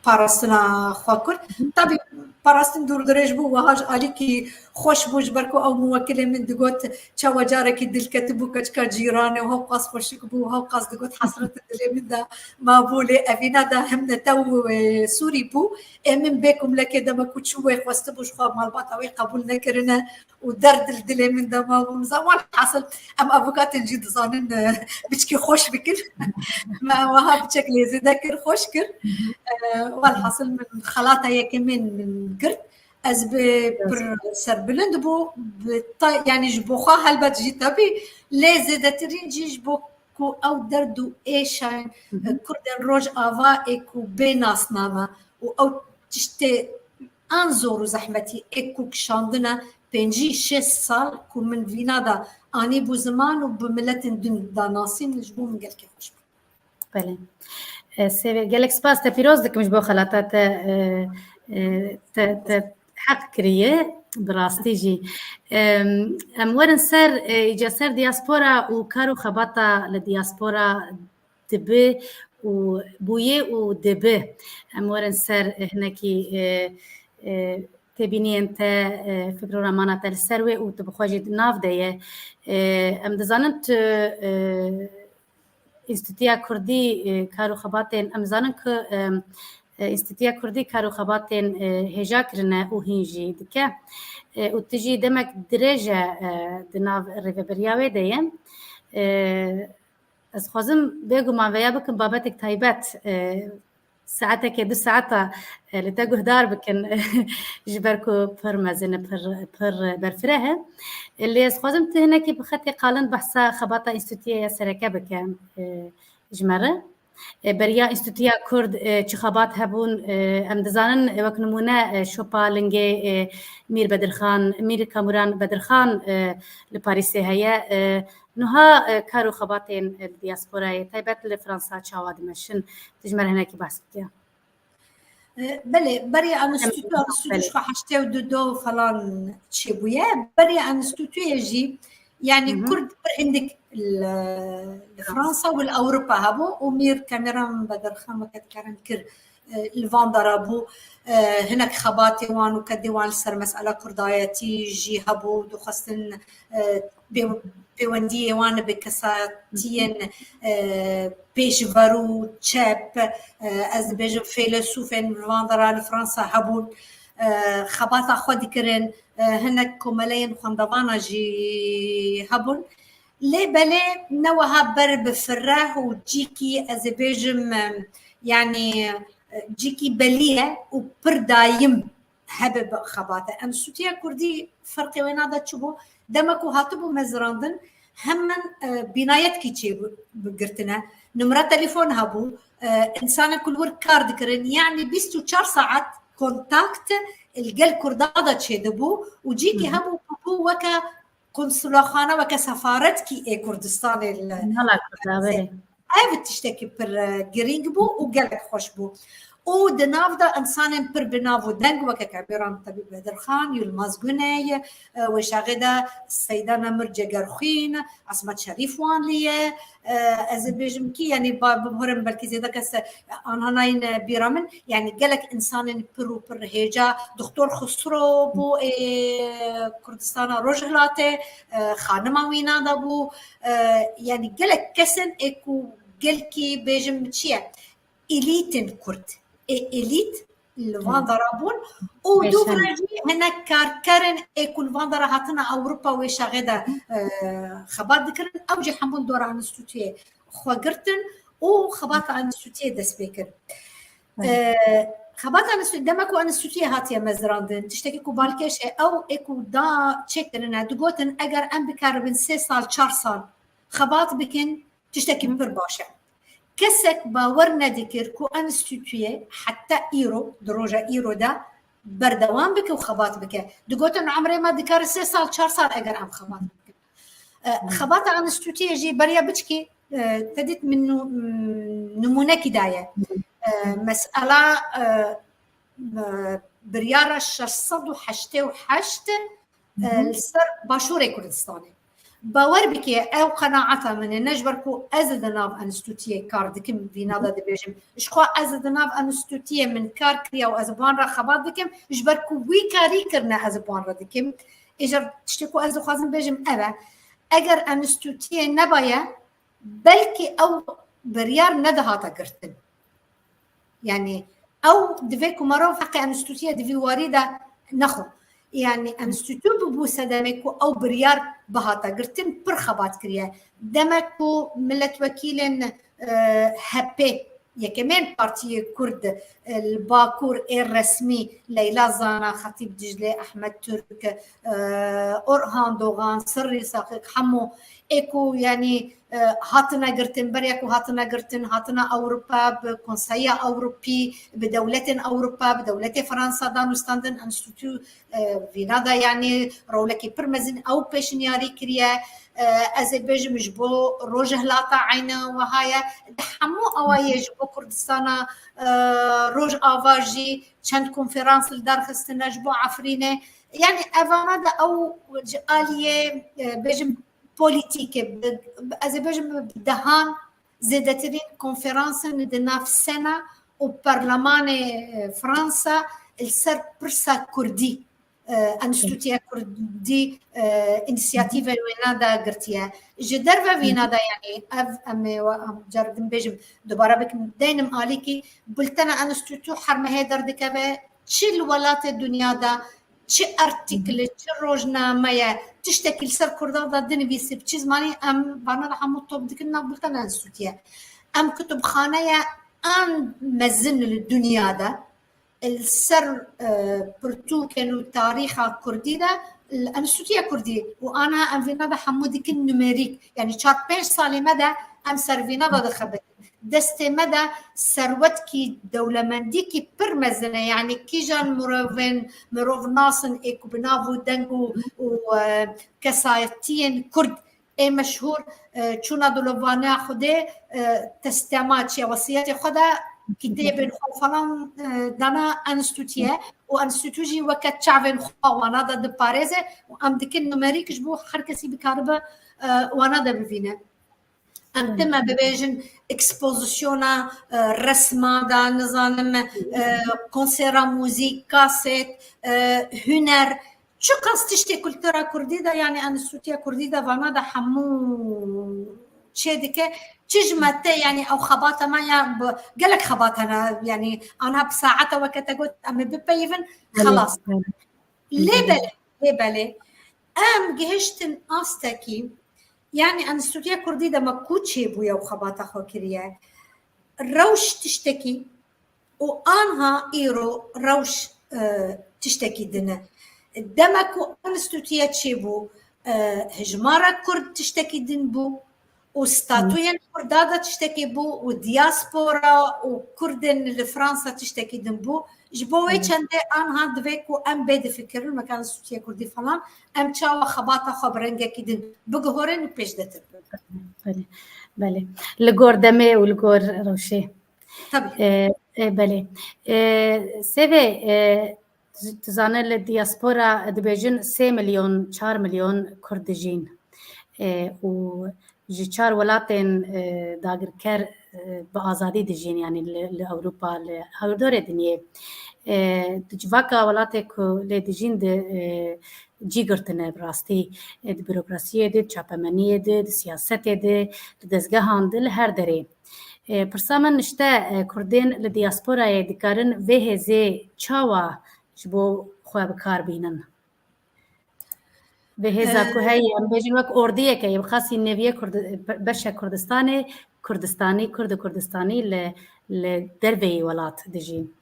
parastina xwe kir. Tabî parastin dûrdirêj bû, wiha ji alîkî xweş bû, ji ber ku ew muwekilê min digot, çawa carekî dilketibû keçika cîranê û hewqas xweşik bû, hewqas digot, hesretê dilê min de mabû, lê evîna de him netew, e, Sûrî bû. Ê min bê kumlekê dema ku çû wê xwestibû ji xwe malbata wê qebûl nekirine û derd li dilê min de mabû. Min zan, welhasil em avukatên jî dizanin, e, biçkî xweş bikin. Me wiha biçek lê zêde kir, xweş kir. E, welhasil min xelata yekemîn min girt. Ez bi pir serbilind bû, bi ta-, yani ji bo xwe helbet jî tebî, lê zêdetirîn jî ji bo ku ew derd û êşên, e, Kurdên Rojava ê ku bê nasname û ew tiştê an zor û zehmetî ê ku kişandine pêncî şêst sal ku min vîna de anîbû ziman û bi miletên din de nasîn, ji bo min gelkî xweş bû. Belê. E, Sêvê, gelek spas, te pîroz dikim ji bo xelata te, e, e, te, te heq kiriye, bi rastî jî. Em, em werin ser, e, îca ser diaspora û kar û xebata li diaspora dibi û bûye û dibi. Em werin ser, e, hinekî, e, e, têbîniyên te, e, fikr û remana te li ser wê û tu bi xwe jî di nav de ye. E, em dizanin tu, e, Înstîtuya Kurdî, e, kar û xebatên, em zanin ku, e, e, Înstîtuya Kurdî kar û xebatên, e, hêja kirine û hîn jî dike. E, û tu jî demek dirêj e, e, di nav rêveberiya wê de ye. E, ez xwazim bêguman veya bikim babetek taybet, e, saetekê, du saeta, e, li te guhdar bikin, ji ber ku pir mezin e, pir, pir berfireh e. Lê ez xwazim tu hinekî bi xetê qalin behsa xebata Înstîtuya ya sereke bike, e, ji me re. E, beriya Înstîtuya Kurd, e, çi xebat hebûn, e, em dizanin, e, wek nimûne, e, şopa lingê, e, Mîr Bedirxan, Mîr Kamûran Bedirxan, e, li Parîsê heye. E, Nuha e, kar û xebatên e, li diasporayê, taybet li Fransa çawa dimeşin? Tu ji me re hinekî behs bike. Belê, berê enstîtu, enstîtu ji xwe heştê û du do falan çêbûye. Berê enstîtuyê jî, yanî Kurd pir hindik li Fransa û li Ewropa hebû û Mîr Kameran Bedirxan weke dikarin kir, e, li van dera bû, e, hinek xebatê wan û kedê wan li ser mesela kurdayetî jî hebû, dixwestin, e, pê-, pêwendiyê wan bi kesatiyên, e, pêşverû, çep, e, ez dibêjim fêlesûfên li van dera li Fransa hebûn, e, xebata xwe dikirin, e, hinek komeleyên xwendevana jî hebûn. Lê belê ne wiha ber bi fireh û cîkî ez ê bêjim, e, yanî, e, cîkî belî ye û pir dayim hebe bi xebate. Enstîtuya Kurdî ferqê wê nade çi bû? Dema ku hatibû mezirandin, hemen, e, bînayetkî çê bû-, bi girtine. Numara telefon hebû, e, insanên ku li wir kar dikirin, yanî bîst û çar saet kontakt li gel Kurda de çêdibû û cîkî hebû ku bû weke konsulaxane, weke sefaretkî ê Kurdistanê li Nala Kurda, belê. Ev tiştekî pir, e, girîng bû û gelek xweş bû. Û di nav de însanên pir bi nav û deng weke Kameran Tebîb Bedirxan, Yilmaz Guney, e, wê şaxê de Seyda Nemir Cegerxwîn, Esmet Şerîf wan lê ye. E, ez ê bêjim kî, yanî ba-, biborin belkî zêde kes, e, anha nayîn, e, bîra min. Yanî gelek însanên pir û pir hêja, Doktor Xusro bû ê Kurdistana Rojhilatê, e, xanima wîna de bû. E, yanî gelek kesên ê ku gelkî bêjim çi ye? Elîtên Kurd. Ê elît li van dera bûn û Beşan. Dûvre jî hinek karkerên ê ku li van dera hatine Ewropa wê şaxê de, e, xebat dikirin. Ew jî hemûn dora enstîtuyê xwe girtin û xebata enstîtuyê dest pê kir. E, xebata enstîtuyê, dema ku enstîtuyê hatiye mezirandin, tiştekî ku balkêş e, ew ê ku da çêkirine, digotin eger em bikaribin sê sal, çar sal xebat bikin, tiştekî pir baş e. Kesek bawer nedikir ku enstîtuyê heta îro, di roja îro de berdewam bike û xebat bike. Digotin, emrê me dikare sê sal, çar sal eger em xebat bikin. E, xebata enstîtuyê jî beriya biçkî, e, te dît min nû-, m-, nimûnekî daye. E, mesela, e, e, biryara şeş sed û heştê û heşt, e, li ser Başûrê Kurdistanê. Bawer bike, ew qenaeta min e, ne ji ber ku ez di nav enstîtuyê kar dikim, vîna de dibêjim. Ji xwe ez di nav enstîtuyê min kar kiriye û ez bi wan re xebat dikim, ji ber ku wî karî kirine ez bi wan re dikim. Êcar tiştê ku ez dixwazim bêjim ev e. Eger enstîtuyê nebaye, belkî ew biryar nedihata girtin. Yanî ew divê ku merov heqê enstîtuyê di vî warî de nexwe. Yanî enstîtu bûbû sedemê ku ew biryar bihata girtin, pir xebat kiriye. Demek ku milletvekîlên, e, H P, yekemên partiyê Kurd, e, li Bakur ê resmî, Leyla Zana, Xetîb Diclê, Ehmed Turk, e, Orhan Dogan, Sirrî Saqiq, hemû ê ku, yanî, e, hatine girtin, beriya ku hatine girtin, hatine Ewropa, bi Konseya Ewropî, bi dewletên Ewropa, bi dewletê Fransa danûstandin, enstîtu, e, vîna de, yanî, rolekî pir mezin ew pêşniyarî kiriye. E, ez ê bêjim ji bo Rojhilata eyne wiha ye. Di hemû awayê ji bo Kurdistana, e, Rojava jî çend konferans li dar xistine ji bo Efrînê. Yanî evana de ew ji aliyê, e, bêjim polîtîkê, bi, ez ê bêjim bi dehan zêdetirîn konferansên di nav Sena û Perlemanê, e, Fransa li ser pirsa Kurdî, e, Enstîtuya Kurdî, e, înisiyatîvê wêna de girtiye. Ji derve vîna de, yanî ev em ê we-, em car din bêjim, dubare bikim, deynim alîkî, bultena Enstîtu her mehê derdikeve, çi li welatê dinya de, çi article, çi rojnameye, tiştekî li ser Kurdan de dinivîsî bi çi zimanî, em vana de hemû top dikin nav bultena Enstîtuye. Em kutubxaneya an mezin li dinya de, li ser, e, pirtûkên û tarîxa Kurdî de, li Enstîtuya Kurdî û aniha em vîna de hemû dikin numêrîk. Yanî çar pênc salê me de em ser vîna de dixebitin. Destê me de serwetkî dewlemendîkî pir mezin e. Yanî kîjan mirovên, mirovnasin ê ku bi nav û deng û, û, e, kesayetiyên Kurd ê meşhûr, e, çûna dilovaniya Xwedê, e, testema çi ye, wesiyetê xwe de kitêbên xwe falan, e, dana enstîtûyê û enstîtû jî weke çavên xwe wana de diparêze û em dikin numerîk ji bo her kesî bikaribe, e, wana de bivîne. Em tim e bibêjin ekspozisyona, e, resma de, nizanim, e, konsera muzîk, kaset, e, huner, çiqas tiştê kultura kurdî de, yanî enstîtuya kurdî de vana de hemû çê dike. Çi ji me te, yanî ew xebata me ya bi, gelek xebat hene, yanî ana bi saete weke te got, em ê bipeyivin, xelas. Lê belê, lê belê. Em gihiştin astekî, yanî enstîtuya kurdî de me ku çêbûye û xebata xwe kiriye. Rewş tiştekî û anha îro rewş, e, tiştekî din e. Dema ku enstîtuya çêbû, e, hejmara kurd tiştekî din bû û statuyên kurda de tiştekî bû û diaspora û kurdên li Fransa tiştekî din bû. Ji bo wê çendê anha divê ku em bê difikirin, weke enstîtuya kurdî falan, em çawa xebata xwe bi rengekî din biguhorin û pêş de tibin. Belê, belê. Li gor demê û li gor rewşê. Tabii. E, e, belê. E, Sevê, e, tu zane li diaspora dibêjin sê milyon, çar milyon Kurd dijîn. E, û ji çar welatên, e, dagirker, e, bi azadî dijîn, yanî li, li Ewropa, li hewrdorê dinyê. E, di civaka welatê ku lê dijîn di, e, cî girtine bi rastî, e, di bürokrasiyê de, di çapemeniyê de, di siyasetê de, di dezgehan de, li her derê. E, pirsa min nişte, e, Kurdên li diasporayê dikarin vê hêzê çawa ji bo xwe bi kar bînin? Vê hêza ku heye, em bêjin wek ordiyeke ye, bi xasî neviyê Kurdi-, be-, beşek Kurdistanê, Kurdistanî, Kurd û Kurdistanî li, li derveyî welat dijîn.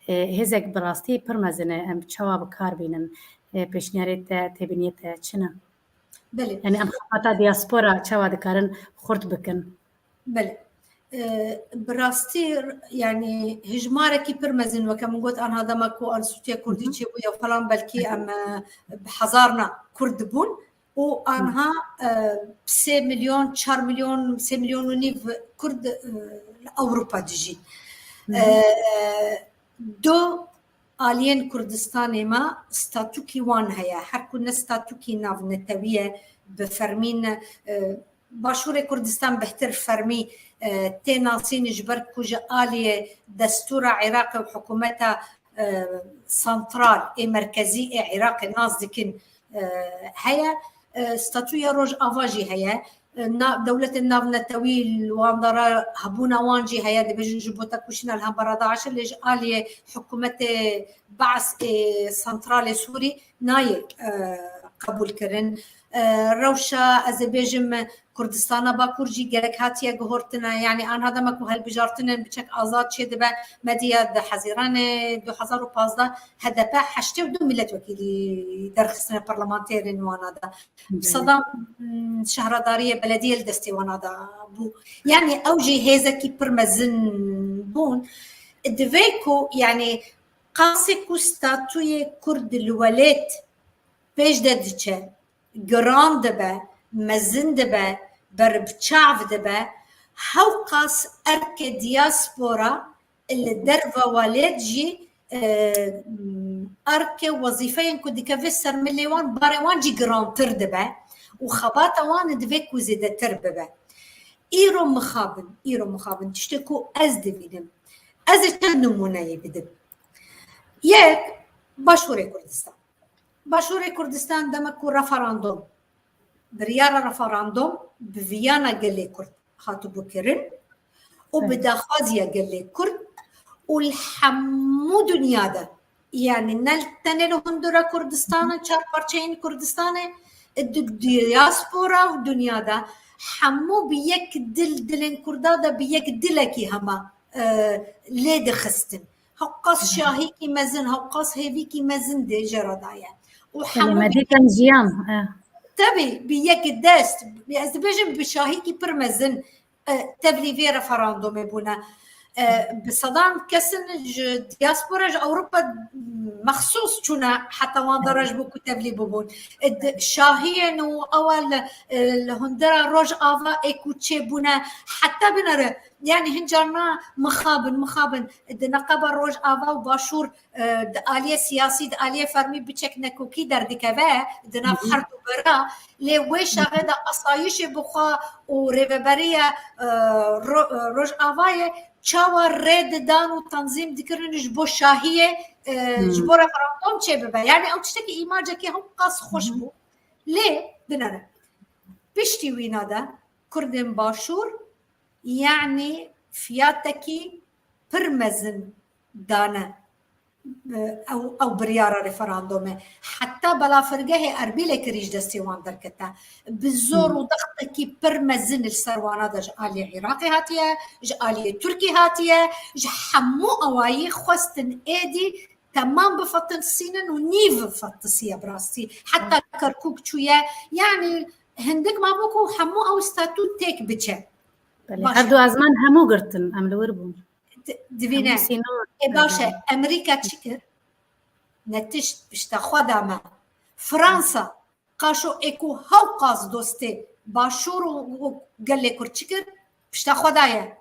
E, hêzek bi rastî pir mezin e, em çawa bi kar bînin? E, pêşniyarê te, têbîniyê te çi ne? Belê. Yanî em xebata diaspora çawa dikarin xurt bikin? Belê. E, bi rastî, yanî hejmarekî pir mezin, weke min got, anha dema ku Enstîtuya Kurdî çêbûye falan, belkî em, e, bi hezarna Kurd dibûn û anha, e, sê milyon, çar milyon, sê milyon û nîv Kurd, e, li Ewropa dijîn. E, do aliyên Kurdistanê me statûkî wan heye. Her ku ne statûkî navnetewî ye, bi fermî ne, e, Başûrê Kurdistan bêhtir fermî, e, tê nasîn, ji ber ku ji aliyê destûra Iraqê û hikûmeta, e, santral ê merkezî ê Iraqê nas dikin, e, heye. E, statûya Rojava jî heye. E, na-, dewletên navnetewî li wan dara hebûna wan jî heye, dibêjin ji bo tekoşîna li hembera DAIŞê, lê ji aliyê hikûmetê Be'sê santralê Sûrî nayê, e, qebûl kirin. E, rewşa, ez ê bêjim, Kurdistana Bakur jî gelek hatiye guhortine. Yanî anha dema ku hilbijartinên biçek azad çêdibe, me diya di Hezîranê du hezar û pazdeh H D P heştê û du milletvekîlî derxistine parlamenterên wana de. Bi sedan, mm, şehradariyê belediyê li destê wana de bû. Yanî ew jî hêzekî pir mezin bûn. Divê ku, yanî qasê ku statuyê Kurd li welêt pêş de diçe, giran dibe, mezin dibe, berbiçav dibe, hewqas erkê diaspora li derve welêt jî, e, erkê wezîfeyên ku dikeve ser milê wan, barê wan jî girantir dibe û xebata wan divê ku zêdetir bibe. Îro mixabin, îro mixabin, tiştê ku ez dibînim. Ez ê çend nimûneyê bidim. Yek, Başûrê Kurdistan. Başûrê Kurdistan dema ku referandom, biryara referandom bi viyana gelê Kurd hatibû kirin û bi daxwaziya gelê Kurd û li hemû dinya de, yanî ne tenê li hundura Kurdistanê, çar parçeyên Kurdistanê, di diaspora û dinya de hemû bi yek dil, dilên Kurda de bi yek dilekî hema, e, lê dixistin. Hewqas şahîkî mezin, hewqas hêvîkî mezin dê jê re daye. Û hemû me dîtin jiyan, e. Tebî, bi yek dest, ez dibêjim bi şahîkî pir mezin, e, tevlî vê referandomê bûne. E, bi sedan kesin ji diaspora, ji Ewropa mexsûs çûne heta wan dara ji bo ku tevlî bibûn. E, di, şahiyên û ewa li, e, li hundera Rojava ê ku çêbûne, heta binere, yani hin carna mixabin, mixabin, di neqeba Rojava û Başûr, e, di aliyê siyasî, di aliyê fermî biçek nekokî derdikeve di nav Hı hı. her du bera, lê wê şaxê de asayişê bi xwe û rêveberiya, e, Ro-, e, Rojavayê çawa rê didan û tanzîm dikirin ji bo şahiyê, e, ji bo referandum çêbibe. Yani ew tiştekî îmacekî hewqas xweş bû. Lê dinere. Piştî wîna de Kurdên Başûr, yani fiyatekî pir mezin dane, e, ew, ew biryara referandumê. Heta balafirgehê Erbîlê kirî ji destê wan derkete. Bi zor û dextekî pir mezin li ser wana de ji aliyê Iraqê hatiye, ji aliyê Tirkî hatiye, ji hemû awayî xwestin êdî temam bifetinsînin û nîv fetisiye bi rastî. Heta Kerkûk çûye. Yani hindik mabû ku hemû ew statû têk biçe. Belê, Baş her e. du ezman hemû girtin, em li wir bûn. Di-, divîne. Hemû sînor. Ê baş e, Emerîka çi kir? Ne tişt pişta xwe da me. Fransa, qaşo ê ku hewqas dostê Başûr û, û gelê Kurd çi kir? Pişta xwe daye.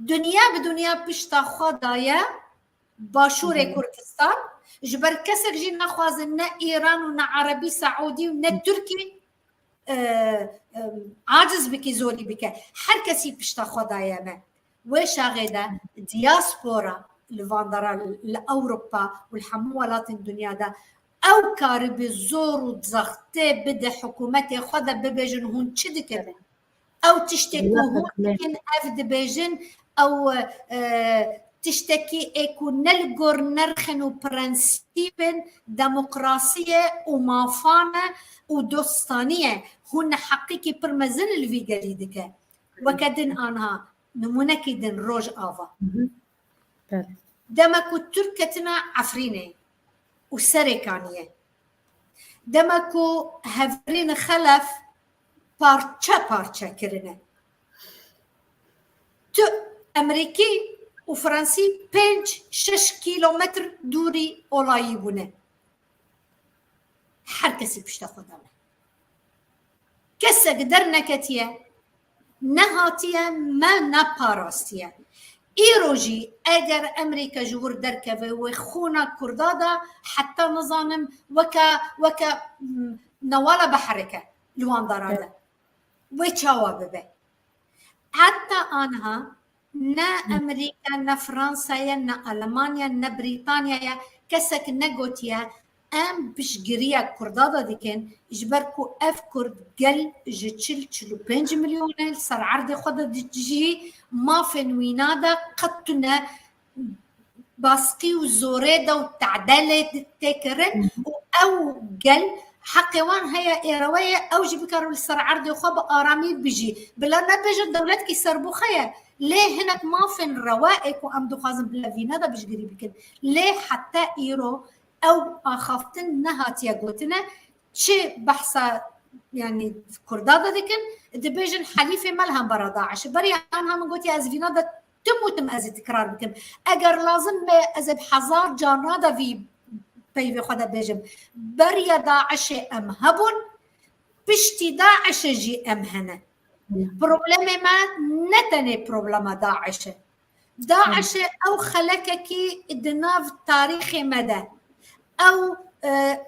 Dinya bi dinya pişta xwe daye Başûrê Kurdistan. Ji ber kesek jî naxwazin ne Îran û ne Erebî Seûdî û ne Tirkî, e, e, aciz bike, zorî bike. Her kesî pişta xwe daye me. Wê şaxê de diaspora li van dara li Ewropa û li hemû welatên dinya de ew karibe zor û zextê bide hikûmetê xwe de bibêjin hûn çi dikin? Ew tiştê ku hûn dikin, ev dibêjin, ew, e, tiştekî ê ku ne li gor nerxên û prensîbên demokrasiyê û mafan e û dostanî ye. Hûn neheqîkî pir mezin li vî gelî dike. Weke din anha, nimûnekî din Rojava. Hı hı. Belê. Dema ku Tirk ketine Efrînê û Serê kaniye. Dema ku hevrîn Xelef parçe parçe kirine. Tu Emerîkî û Fransî pênc şeş kîlometr dûrî olayî bûne. Her kesî pişta xwe dane. Kesek derneketiye, nehatiye, me neparastiye. Îro jî eger Emerîka ji wir derkeve, wê xûna Kurda de heta nizanim weke, weke, mm, newala biherike li wan dara de. Wê çawa bibe? Heta anha ne Emerîka, ne Fransa ye, ne Almanya, ne Brîtanya ye, kesek negotiye, em piştgiriya Kurda de dikin, ji ber ku ev Kurd gel ji çil, çil û pênc milyon e, li ser erdê xwe de dijî, mafên wîna de qet tune baskî û zorê de û tedelê tê kirin û ew gel heqê wan heye ê rewe ye, ew jî bikarin li ser erdê xwe bi aramî bijî. Bila nebêjin dewletkî serbixwe ye, lê hinek mafên rewe ê ku em dixwazin bila vîna de piştgirî bikin. Lê heta îro ew axaftin nehatiye gotine. Çi behsa, yani, Kurda de dikin, dibêjin helîfê me li hembera DAIŞ. Beriya anha min gotiye, ez vîna de tim û tim ez ê tikrar bikim. Eger lazim be, ez ê bi hezar carna de vî peyvê xwe de bêjim. Beriya DAIŞê em hebûn, piştî DAIŞê jî em hene. Problemê me ne tenê problema DAIŞ e. DAIŞê ew xelekekî di nav tarîxê me de, ew, e,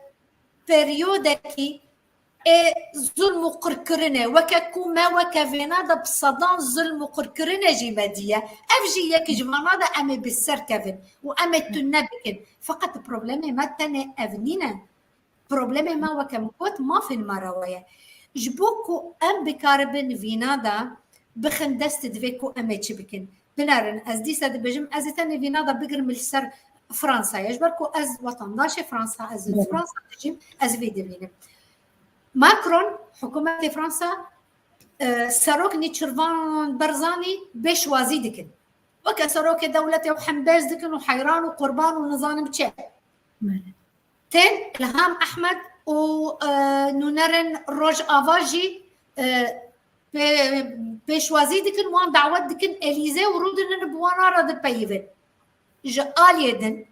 periyodekî ê zulm û qirkirinê, weke ku me weke vêna de bi sedan zulm û qirkirinê jî me diye. Ev jî yek ji vana de em ê bi ser kevin û em ê tune bikin. Feqet problemê me tenê ev nîne. Problemê me, weke min got, mafên me rewe ye. Ji bo ku em bikaribin vîna de bixin dest, divê ku em ê çi bikin? Binerin, ez dîsa dibêjim, ez ê tenê vîna de bigirim li ser Fransayê. Ji ber ku ez wetandaşê Fransa, ez li Fransa dijîm, ez vê dibînim. Macron, hikûmetê Fransa, e, serok Nêçîrvan Barzanî bêşwazî dikin. Weke serokê dewletê û hembêz dikin û heyran û qurban û nizanim çi. Belê. Tên Îlham Ehmed û, e, nûnerên Rojava jî, e, pê-, pêşwazî dikin, wan dawet dikin Elîze û rûdinin bi wan re dipeyivin. Ji aliyê din,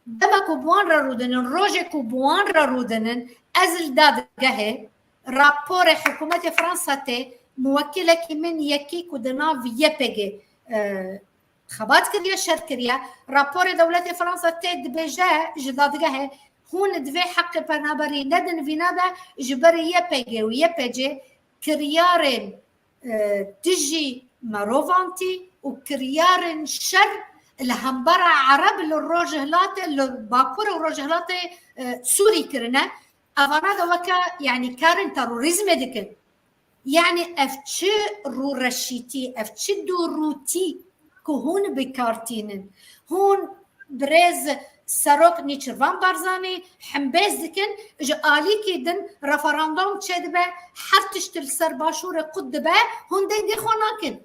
dema ku bi wan re rûdinin, rojê ku bi wan re rûdinin, ez li dadgehê raporê hikûmetê Fransa tê, muwekilekî min yekî ku di nav Y P G, e, xebat kiriye, şer kiriye, raporê dewletê Fransa tê dibêje ji dadgehê, hûn divê heqê penaberî nedin vîna de, ji ber Y P G û Y P C kiryarên, e, dijî merovantî û kiryarên şer li hembera Ereb li rojhilatê, li Bakur û rojhilatê, e, Sûrî kirine. Evana de weke, yanî, karên terorîzmê dikin. Yanî ev çi rûreşîtî, ev çi dûrûtî ku hûn bi kar tînin? Hûn birêz Serok Nîçirvan Barzanî hembêz dikin, ji alîkî din referandum çêdibe, her tişt li ser Başûrê qut dibe, hûn dengê xwe nakin.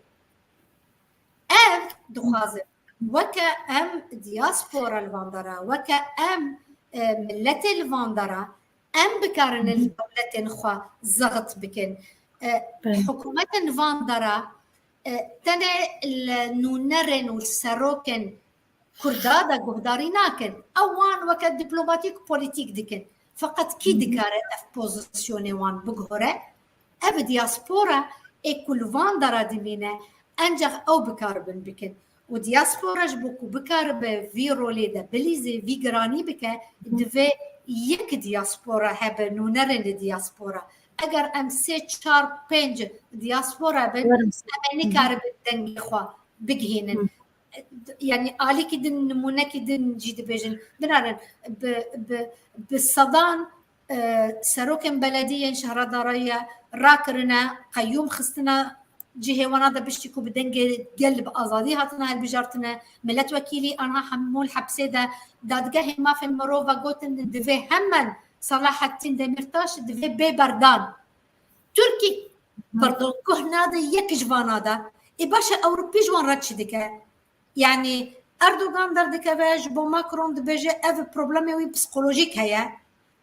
Ev dixwazin, weke em diaspora li van dera, weke em, e, miletê li van dera, em bikarin li dewletên xwe zext bikin. E, Belê. Hikûmetên van dera, e, tenê li nûnerên û serokên Kurda de guhdarî nakin. Ew wan weke diplomatîk, polîtîk dikin. Feqet kî Hı hı. dikare ev pozîsyonê wan biguhere? Ev diaspora ê ku li van dera dimîne, encax ew bikaribin bikin. Û diaspora ji bo ku bikaribe vî rolê de bilîze, vî giranî bike, divê yek diaspora hebe, nûnerên li diaspora. Eger em sê, çar, pênc diaspora bin, Werim em ê nikaribin dengê xwe bigihînin. Hı. Yanî alîkî din, nimûnekî din jî dibêjin. Binarin, bi, bi, bi sedan, e, serokên belediyên şehra Daraye rakirine, qeyûm xistine cihê wana de, piştî ku bi dengê gel, bi azadî hatine hilbijartine, miletwekîlî anha hemû li hepsê de, dadgehê mafên mirov ve gotin, divê hemen Selahattîn Demîrtaş divê bê berdan. Tirkî, pardon, guh nade yek ji vana de. Ê baş e, Ewropî ji wan re çi dike? Yanî Erdogan derdikeve, ji bo Macron dibêje ev problemê wî psîkolojîk heye.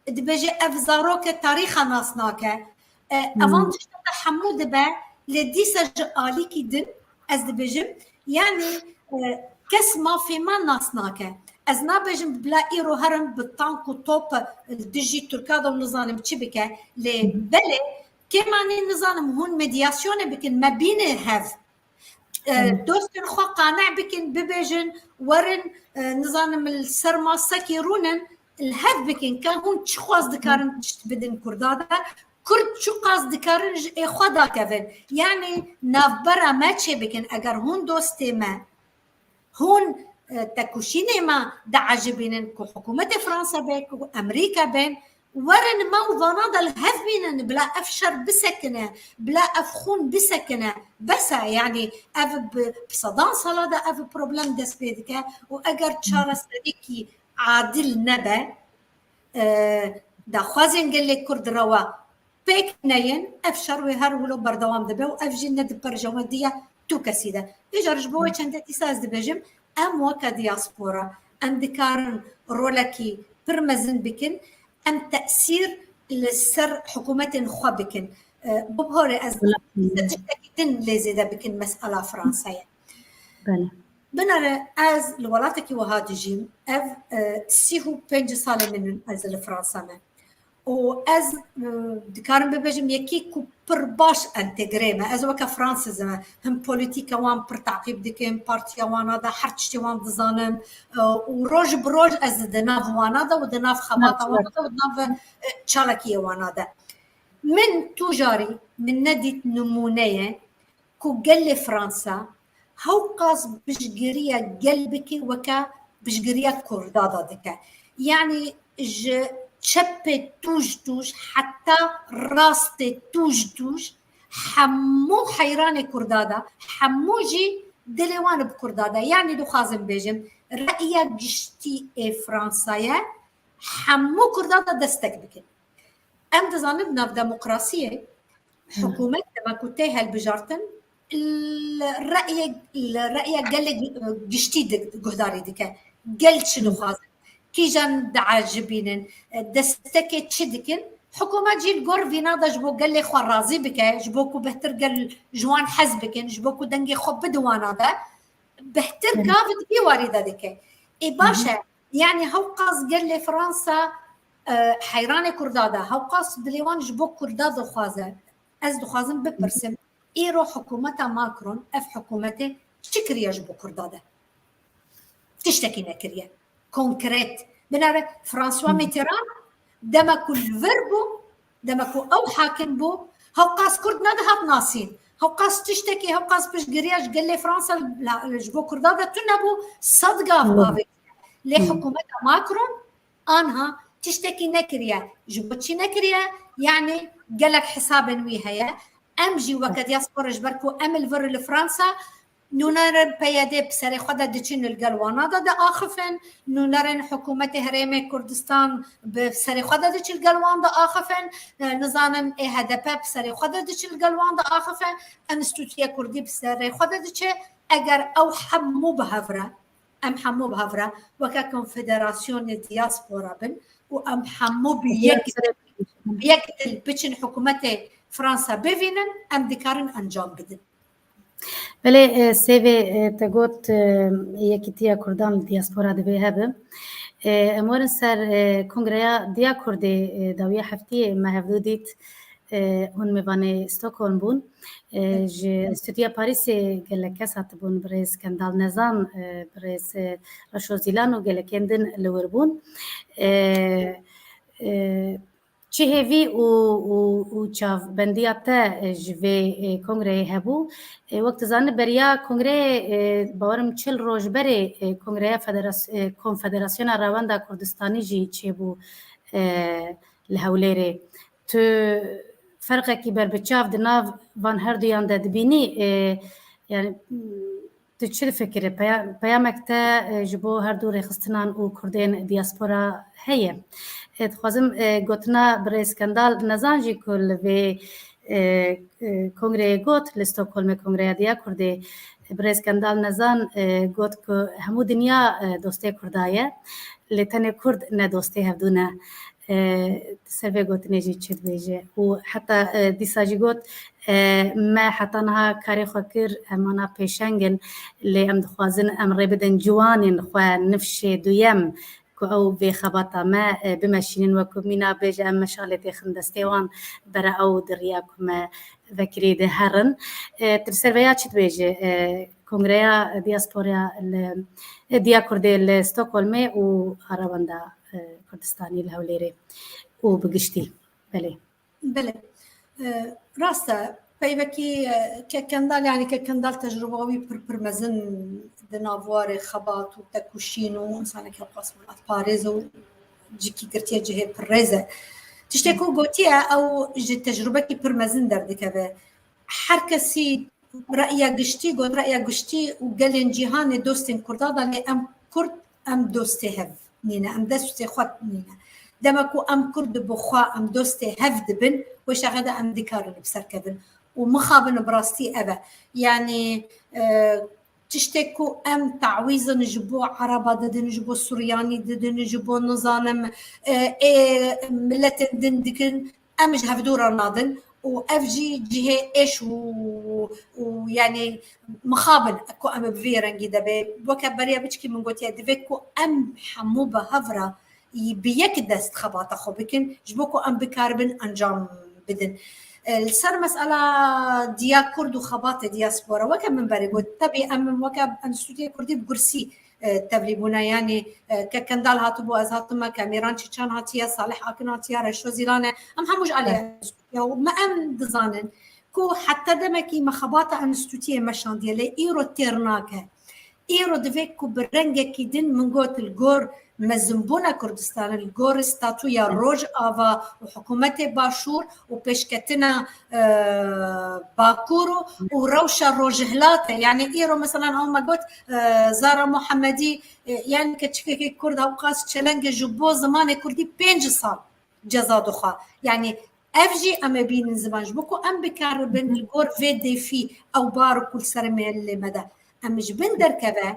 Dibêje ev zaroke tarîxa nas nake. E, Hmm. evan tişta te hemû dibe, lê dîsa ji alîkî din ez dibêjim, yanî, e, kes mafê me nas nake. Ez nabêjim bila îro herin bi tank û top li dijî Tirka de û nizanim çi bike, lê Hmm. belê kêmanî nizanim hûn medyasyonê bikin, me bîne hev. E, Hmm. dostên xwe qane bikin, bibêjin, werin, e, nizanim li ser masekî rûnin, li hev bikin, ke hûn çiqas dikarin Hmm. tişt bidin Kurda de, Kurd çiqas dikarin ji ê xwe dakevin. Yanî navbera me çê bikin, eger hûn dostê me, hûn, e, tekoşînê me diecibînin, ku hikûmetê Fransa be, ku Amerîka bên, werin me û vana de li hev bînin, bila ev şer bisekine, bila ev xûn bisekine. Bes e, yanî ev bi, bi sedan sala de ev problem dest pê dike û eger çareseriyekî adil nebe, e, daxwazên gelê Kurd rewa pêk neyin, ev şer wê her wilo berdewam dibe û ev jî ne di perjewendî ya tu kesî de. Îcar ji bo wê çendê dîsa ez dibêjim, em weke diaspora, em dikarin rolekî pir mezin bikin, em tesîr li ser hikûmetên xwe bikin. E, bibihore ez Wala. dîsa tiştekî din lê zêde bikin mesela Fransayê. Belê. Binêre ez li welatekî wiha dijîm, ev, e, sî û pênc salê min in ez li Fransa me. Û ez, e, dikarim bibêjim, yekî ku pir baş entegrê me. Ez weke Fransizim, him polîtîka wan pir taqîb dikim, partiya wana de her tiştê wan dizanim, e, û roj bi roj ez di nav wana de û di nav xebata wana de û di nav, e, çalakiyê wana de. Min tu carî min nedît nimûneyê ku gelê Fransa hewqas piştgiriya gel bike weke piştgiriya Kurda de dike. Yanî ji çepê tûj tûj heta rastê tûj tûj hemû heyranê Kurda de, hemû jî dilê wan bi Kurda de. Yanî dixwazim bêjim, re'ya giştî ê Fransayê hemû Kurda de destek bikin. Em dizanin nav demokrasiyê Hı. hikûmet dema ku tê hilbijartin, li reyê, li reya gelê gi-, giştî di-, guhdarî dike. Gel çi Hı. dixwazin? Kîjan diecibînin? Destekê çi dikin? Hikûmet jî li gor vîna de ji bo gelê xwe razî bike, ji bo ku bêhtir gel ji wan hez bikin, ji bo ku dengê xwe bide wana de, bêhtir gav di vî warî de dike. Ê baş e, yanî hewqas gelê Fransa, e, heyranê Kurda de, hewqas dilê wan ji bo Kurda dixwaze. Ez dixwazim bipirsim, îro hikûmeta Macron, ev hikûmetê çi kiriye ji bo Kurda de? Tiştekî nekiriye. Konkret. Binêre François Mitterrand dema ku li vir bû, dema ku ew hakim bû, hewqas Kurd nedihat nasîn. Hewqas tiştekî, hewqas piştgiriya ji gelê Fransa la-, ji bo Kurda de tune bû, sed gav avêtiye. Lê hikûmeta Macron anha tiştekî nekiriye. Ji bo çi nekiriye? Yanî gelek hesabên wî heye. Em jî weke diaspora, ji ber ku em li vir li Fransa, nûnerên P Y D bi serê xwe de diçin li gel wana de diaxifin, nûnerên hikûmetê Herêmê Kurdistan bi serê xwe de diçin li gel wan diaxifin, e, nizanim ê H D P bi serê xwe de diçin li gel wan diaxifin, Enstîtuya Kurdî bi serê xwe de diçe. Eger ew hemû bi hev re, em hemû bi hev re weke konfederasyonê diaspora bin û em hemû bi yek, bi yek dil biçin hikûmetê Fransa bivînin, em dikarin encam bidin. Belê, e, Sêvê, e, te got, e, yekîtiya Kurdan li diaspora divê hebe. E, em werin ser, e, Kongreya Diya Kurdê, e, dawiya heftiyê me hevdû dît. E, hûn mêvanê Stockholm bûn. E, ji Stûdyoya Parîsê gelek kes hatibûn, birêz Kendal Nezan, e, birêz, e, Reşo Zîlan û gelekên din li wir bûn. E, e, Çi hêvî û, û, û çavbendiya te, e, ji vê, e, kongreyê hebû? E, wek tu zanî, beriya kongreyê, e, bawerim çil roj berê, e, Kongreya Federas-, e, Konfederasyona Rewenda Kurdistanî jî çêbû, e, li Hewlêrê. Tu ferqekî berbiçav di nav van herduyan de dibînî? E, yani, Tu çi difikirî? Peya-, peyamek te, e, ji bo her du rêxistinan û Kurdên diaspora heye? E, dixwazim, e, gotina birêz Kendal Nezan jî ku li vê, e, e, kongreyê got, li Stockholmê Kongreya Diya Kurdê, birêz Kendal Nezan, e, got ku hemû dinya, e, dostê Kurda ye, lê tenê Kurd ne dostê hevdû ne. E, ser vê gotinê jî çi dibêje? Û heta, e, dîsa jî got, e, me heta niha karê xwe kir, em ana pêşeng in, lê em dixwazin em rê bidin ciwanên xwe nifşê duyem ku ew vê xebata me, e, bimeşînin, wekû mîna bêje em meşalê têxin destê wan, bere ew di riya ku me vekirî diherin. E, tu li ser vêya çi dibêje? E, Kongreya Diasporaya li, e, Diya Kurdê li Stockholmê û a Rewenda, e, Kurdistanî li Hewlêrê û bi giştî. Belê. Belê. E, rast e. Peyvekî, e, Kek Kendal, yani Kek Kendal tecrûba wî pir, pir mezin di nav warê xebat û tekoşîn û insanekî xwest welatparêz û cîkî girtiye cihê pir rêz e. Tiştê ku gotiye, ew ji tecrûbekî pir mezin derdikeve. Her kesî reya giştî got, reya giştî û gelên cîhanê dostên Kurda da, lê em Kurd, em dostê hev nîne, em destê xwe nîne. Dema ku em Kurd bi xwe, em dostê hev dibin, wê şaxê de em dikarin bi ser kevin. Û mixabin bi rastî ev e. Yanî, e, tiştê ku em tawîzin ji bo Ereba didin, ji bo Suryanî didin, ji bo nizanim, e, ê miletên din dikin, em ji hevdû re nadin û ev jî cihê êş û, û, yanî mixabin ku em bi vî rengî de bê. Weke beriya biçikî min gotiye, divê ku em hemû bi hev re bi yek dest xebata xwe bikin, ji bo ku em bikaribin encam bidin. E, li ser mesela Diya Kurd û xebatê diaspora, weke min berê got, tebî em weke Enstîtuya Kurdî bi gursî, e, tevlî bûne, yanî, e, Kek Kendal hatibû, ez hatime, Ke Mîran Çîçan hatiye, Salih Akin hatiye, Reşo Zîlan e, em hemû ji alî Enstîtuya û me em dizanin ku heta demekî me xebata Enstîtuyê meşandiye, lê îro têr nake. Îro divê ku bi rengekî din, min got, li gor mezinbûna Kurdistanê, li gor statûya Rojava û hikûmetê Başûr û pêşketina, e, Bakur û, û rewşa Rojhilatê. Yanî îro, meselan, ew me got, e, Zara Muhemedî, e, yanî keçikekî Kurd ewqas çeleng e, ji bo zimanê Kurdî pênc sal ceza dixwe. Yanî ev jî em ê bînin ziman, ji bo ku em bikaribin li gor vê dêfî ew bar ku li ser mêlê me de em ji bin derkeve,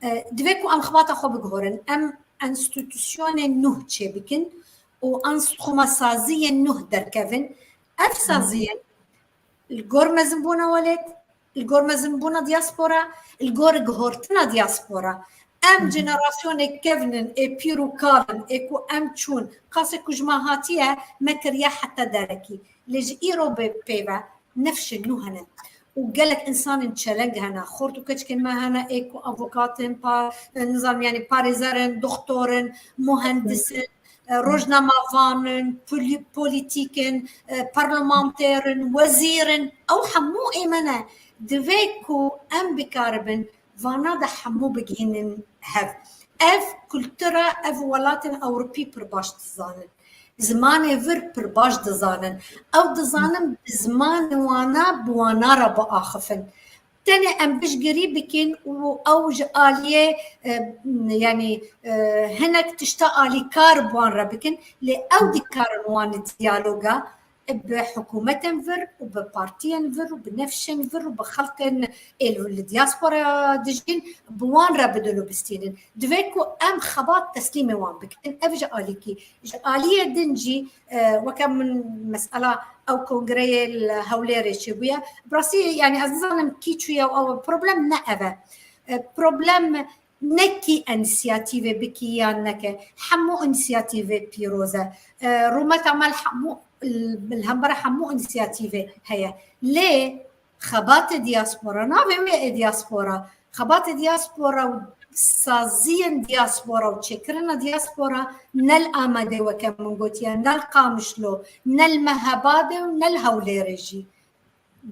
e, divê ku em xebata xwe biguherin, em enstîtusyonên nû çêbikin û enstrûma saziyên nuh derkevin. Ev saziyên li gor mezinbûna welêt, li gor mezinbûna diaspora, li gor guhertina diaspora. Em jenerasyonê kevn in, ê pîr û kal in, ê ku em çûn, qasê ku ji me hatiye, me kiriye heta derekî. Lê ji îro bi pê ve nifşên nû hene. Û gelek însanên çeleng hene. Xort û keçikên me hene, ê ku avokat in, pa-, nizanim, yanî parêzer in, doktor in, muhendis in, e, rojnamevan in, polî-, polîtîk in, e, parlamenter in, wezîr in. Ew hemû ê me ne. Divê ku em bikaribin vana de hemû bigihînin hev. Ev kultura, ev welatên Ewropî pir baş dizanin. Zimanê vir pir baş dizanin. Ew dizanin bi zimanê wana, bi wana re biaxifin. Tenê em piştgirî bikin û ew ji aliyê, e, yanî, e, hinek tişta alîkar bi wan re bikin, lê ew dikarin wan li diyaloga bi hikûmetên vir û bi partiyên vir û bi nifşên vir û bi xelkên ê li, li diaspora dijîn, bi wan re bidin û bistînin. Divê ku em xebat teslîmê wan bikin. Ev ji alîkî. Ji aliyê din jî, e, weke min mesela ew kongreyê li Hewlêrê çêbûye. Bi rastî, yanî ez nizanim kî çûye û ew problem ne ev e. E, problem ne kî însiyatîvê bikî yan neke. Hemû însiyatîvê pîroz e. E, rûmeta me li hemû, li hember hemû însiyatîvê heye. Lê xebatê diaspora, navê wê ê diaspora. Xebatê diaspora û saziyên diaspora û çêkirina diaspora ne li Amedê weke min gotiye, ne li Qamişlo, ne li Mehabadê û ne li Hewlêrê jî.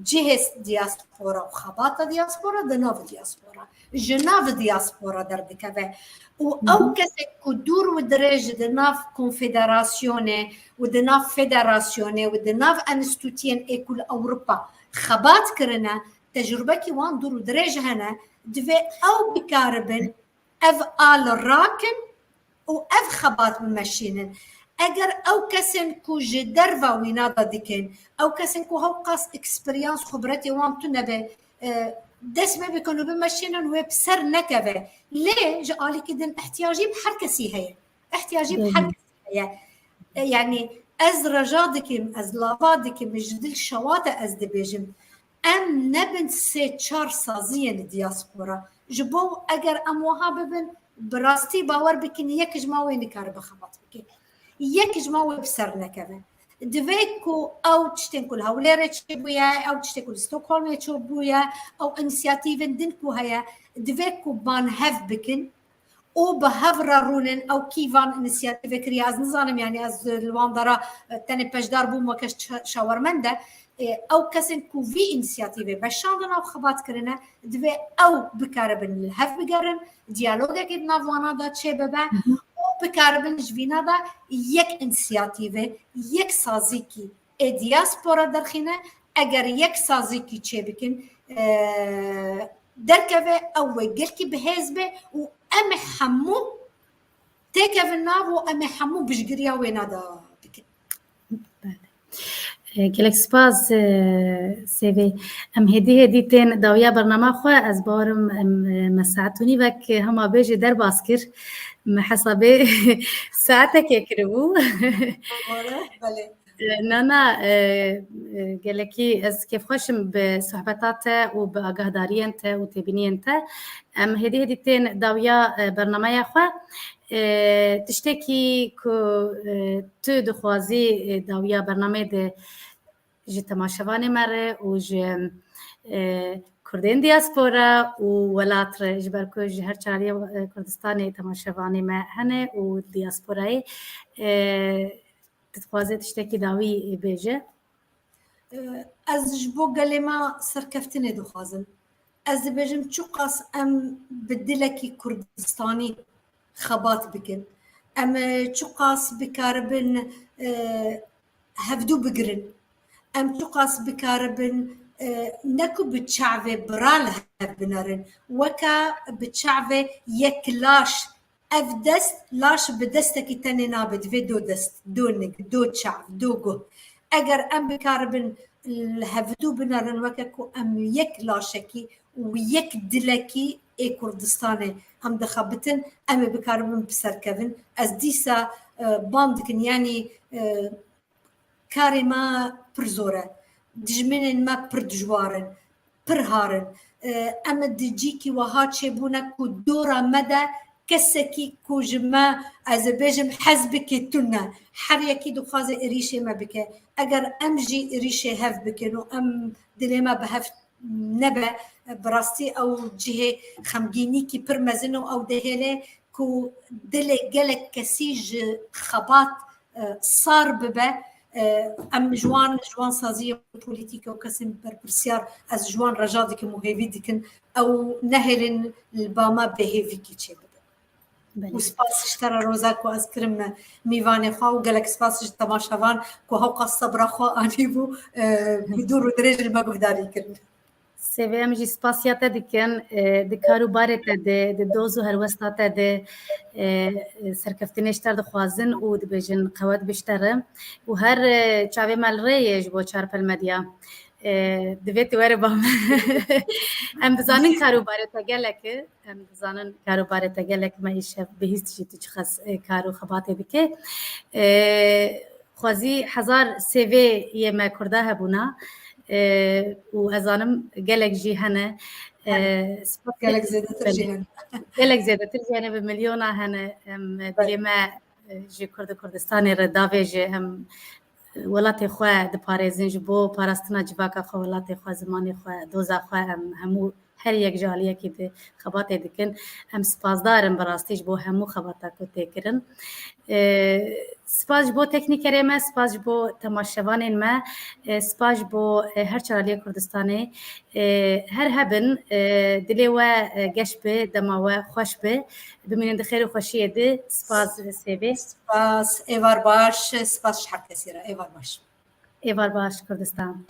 Cihê diaspora û xebata diaspora di nav diaspora, ji nav diaspora derdikeve. Û ew kesek ku dûr û dirêj di nav konfederasyonê û di nav federasyonê û di nav enstîtuyên ê ku li Ewropa xebat kirine, tecrûbekî wan dûr û dirêj hene, divê ew bikaribin ev al rakin û ev xebat bimeşînin. Eger ew kesên ku ji derva wîna de dikin, ew kesên ku hewqas eksperyans xibretê wan tune be, e, dest pê bikin û bimeşînin, wê bi ser nekeve. Lê ji alîkî din ihtiyacî bi her kesî heye. Ihtiyacî bi her kesî heye. E, yanî ez reja dikim, ez lava dikim, ji dil şewate ez dibêjim. Em nebin sê çar saziyên li diaspora. Ji bo eger em wiha bibin, bi rastî bawer bikin, yek ji me wê nikaribe xebat bike. Yek ji me wê bi ser nekeve. Divê ku ew tiştên ku li Hewlêrê çêbûye, ew tiştên ku li Stockholmê çêbûye, ew însiyatîvên din ku heye, divê ku ban hev bikin û bi hev re rûnin. Ew kî van însiyatîvê kiriye, ez nizanim, yanî ez li wan dara, e, tenê peşdar bûm weke şa-, şawermend e. E, ew kesên ku vî însiyatîvê beşandin û xebat kirine, divê ew bikaribin li hev bigerin, diyalogekê di nav wana de çêbibe û bikaribin ji vîna de yek însiyatîvê, yek sazîkî ê diaspora derxîne. Eger yek sazîkî çêbikin, e, derkeve, ew wê gelkî bi hêz be û em ê hemû têkevin nav û em ê hemû bijgiriya wêna de bikin. Belê. E, gelek spas, e, Sêvê. Em hêdî hêdî tên dawiya bernama xwe. Ez bawerim em, e, me saet û nîvek hema bêjê derbas kir. Me hesabê saetekê kiribû. Belê. E, na, na, e, e, gelekî ez kêfxweş im bi sohbeta te û bi agahdariyên te û têbîniyên te. Em hêdî hêdî tên dawiya, e, bernameya xwe. E, tiştekî ku, e, tu dixwazî, e, dawiya bernameyê de ji temaşevanê me re û ji, e, Kurdên diaspora û welat re, ji ber ku ji her çariyê, e, Kurdistanê temaşevanê me hene û diasporayê, e, tu dixwazê tiştekî dawî bêje? Ez ji bo gelê me serkeftinê dixwazim. Ez dibêjim, çiqas em bi dilekî Kurdistanî xebat bikin, em, e, çiqas bikaribin, e, hevdû bigirin, em çiqas bikaribin, e, ne ku bi çavê bira li hev binerin, weke bi çavê yek laş. Ev dest, laş bi destekî tenê nabe, divê do dest, do nig, do çav, do guh. Eger em bikaribin li hevdû binerin weke ku em yek laşekî û yek dilekî ê Kurdistanê em dixebitin, em ê bikaribin bi ser kevin. Ez dîsa, e, ban dikin, yanî, e, karê me pir zor e. Dijminên me pir dijwar in, pir har in. E, em di cîkî wiha çêbûne ku dora me de kesekî ku ji me, ez ê bêjim, hez bike tune. Her yekî dixwaze êrîşê me bike. Eger em jî êrîşê hev bikin û em dilê me bi hev nebe, bi rastî ew cihê xemgînîkî pir mezin û ew dihêle ku dilê gelek kesî ji xebat, e, sar bibe. E, em ji wan, ji wan saziyê polîtîk û kesên berpirsyar, ez ji wan reja dikim û hêvî dikin ew nehêlin li ba me bêhêvîkî çêbibin. Belê. Û spas ji te re, Roza, ku ez kirim me mîvanê xwe û gelek spas ji temaşevan ku hewqas sebra xwe anîbû, e, bi dûr û dirêj li me guhdarî kirin. Sêvê, em jî spasiya te dikin, e, di kar û barê te de, di doz û helwesta te de, e, serkeftinê ji te dixwazin û dibêjin qewet bi ji te re. Û her, e, çavê me li rê ye ji bo Çarpel Medya. E, divê tu were ba me. Em dizanin kar û barê te gelek e. Em dizanin kar û barê te gelek me, îşev bihîst jî tu çiqas, e, kar û xebatê dike. E, xwezî hezar C V yê me Kurda hebûna, e, û ez zanim gelek jî hene. E, spas Gelek zêdetir jî hene. Gelek zêdetir jî hene, bi milyona hene. Em, belê, dilê me, e, ji Kurd û Kurdistanê re davêje, em welatê xwe diparêzin, ji bo parastina civaka xwe, welatê xwe, zimanê xwe, doza xwe, em hemû her yek ji aliyekî di xebatê dikin. Em spasdar in bi rastî ji bo hemû xebata ku tê kirin. E, spas ji bo teknîkerê me, spas ji bo temaşevanên me, e, spas ji bo, e, her çar aliyê Kurdistanê. E, her hebin, e, dilê we, e, geş be, dema we xweş be. Bimînin di xêr û xweşiyê de. Spas, Sêvê. Spas, êvar baş, spas ji her kesî re. Êvar baş. Êvar baş, Kurdistan.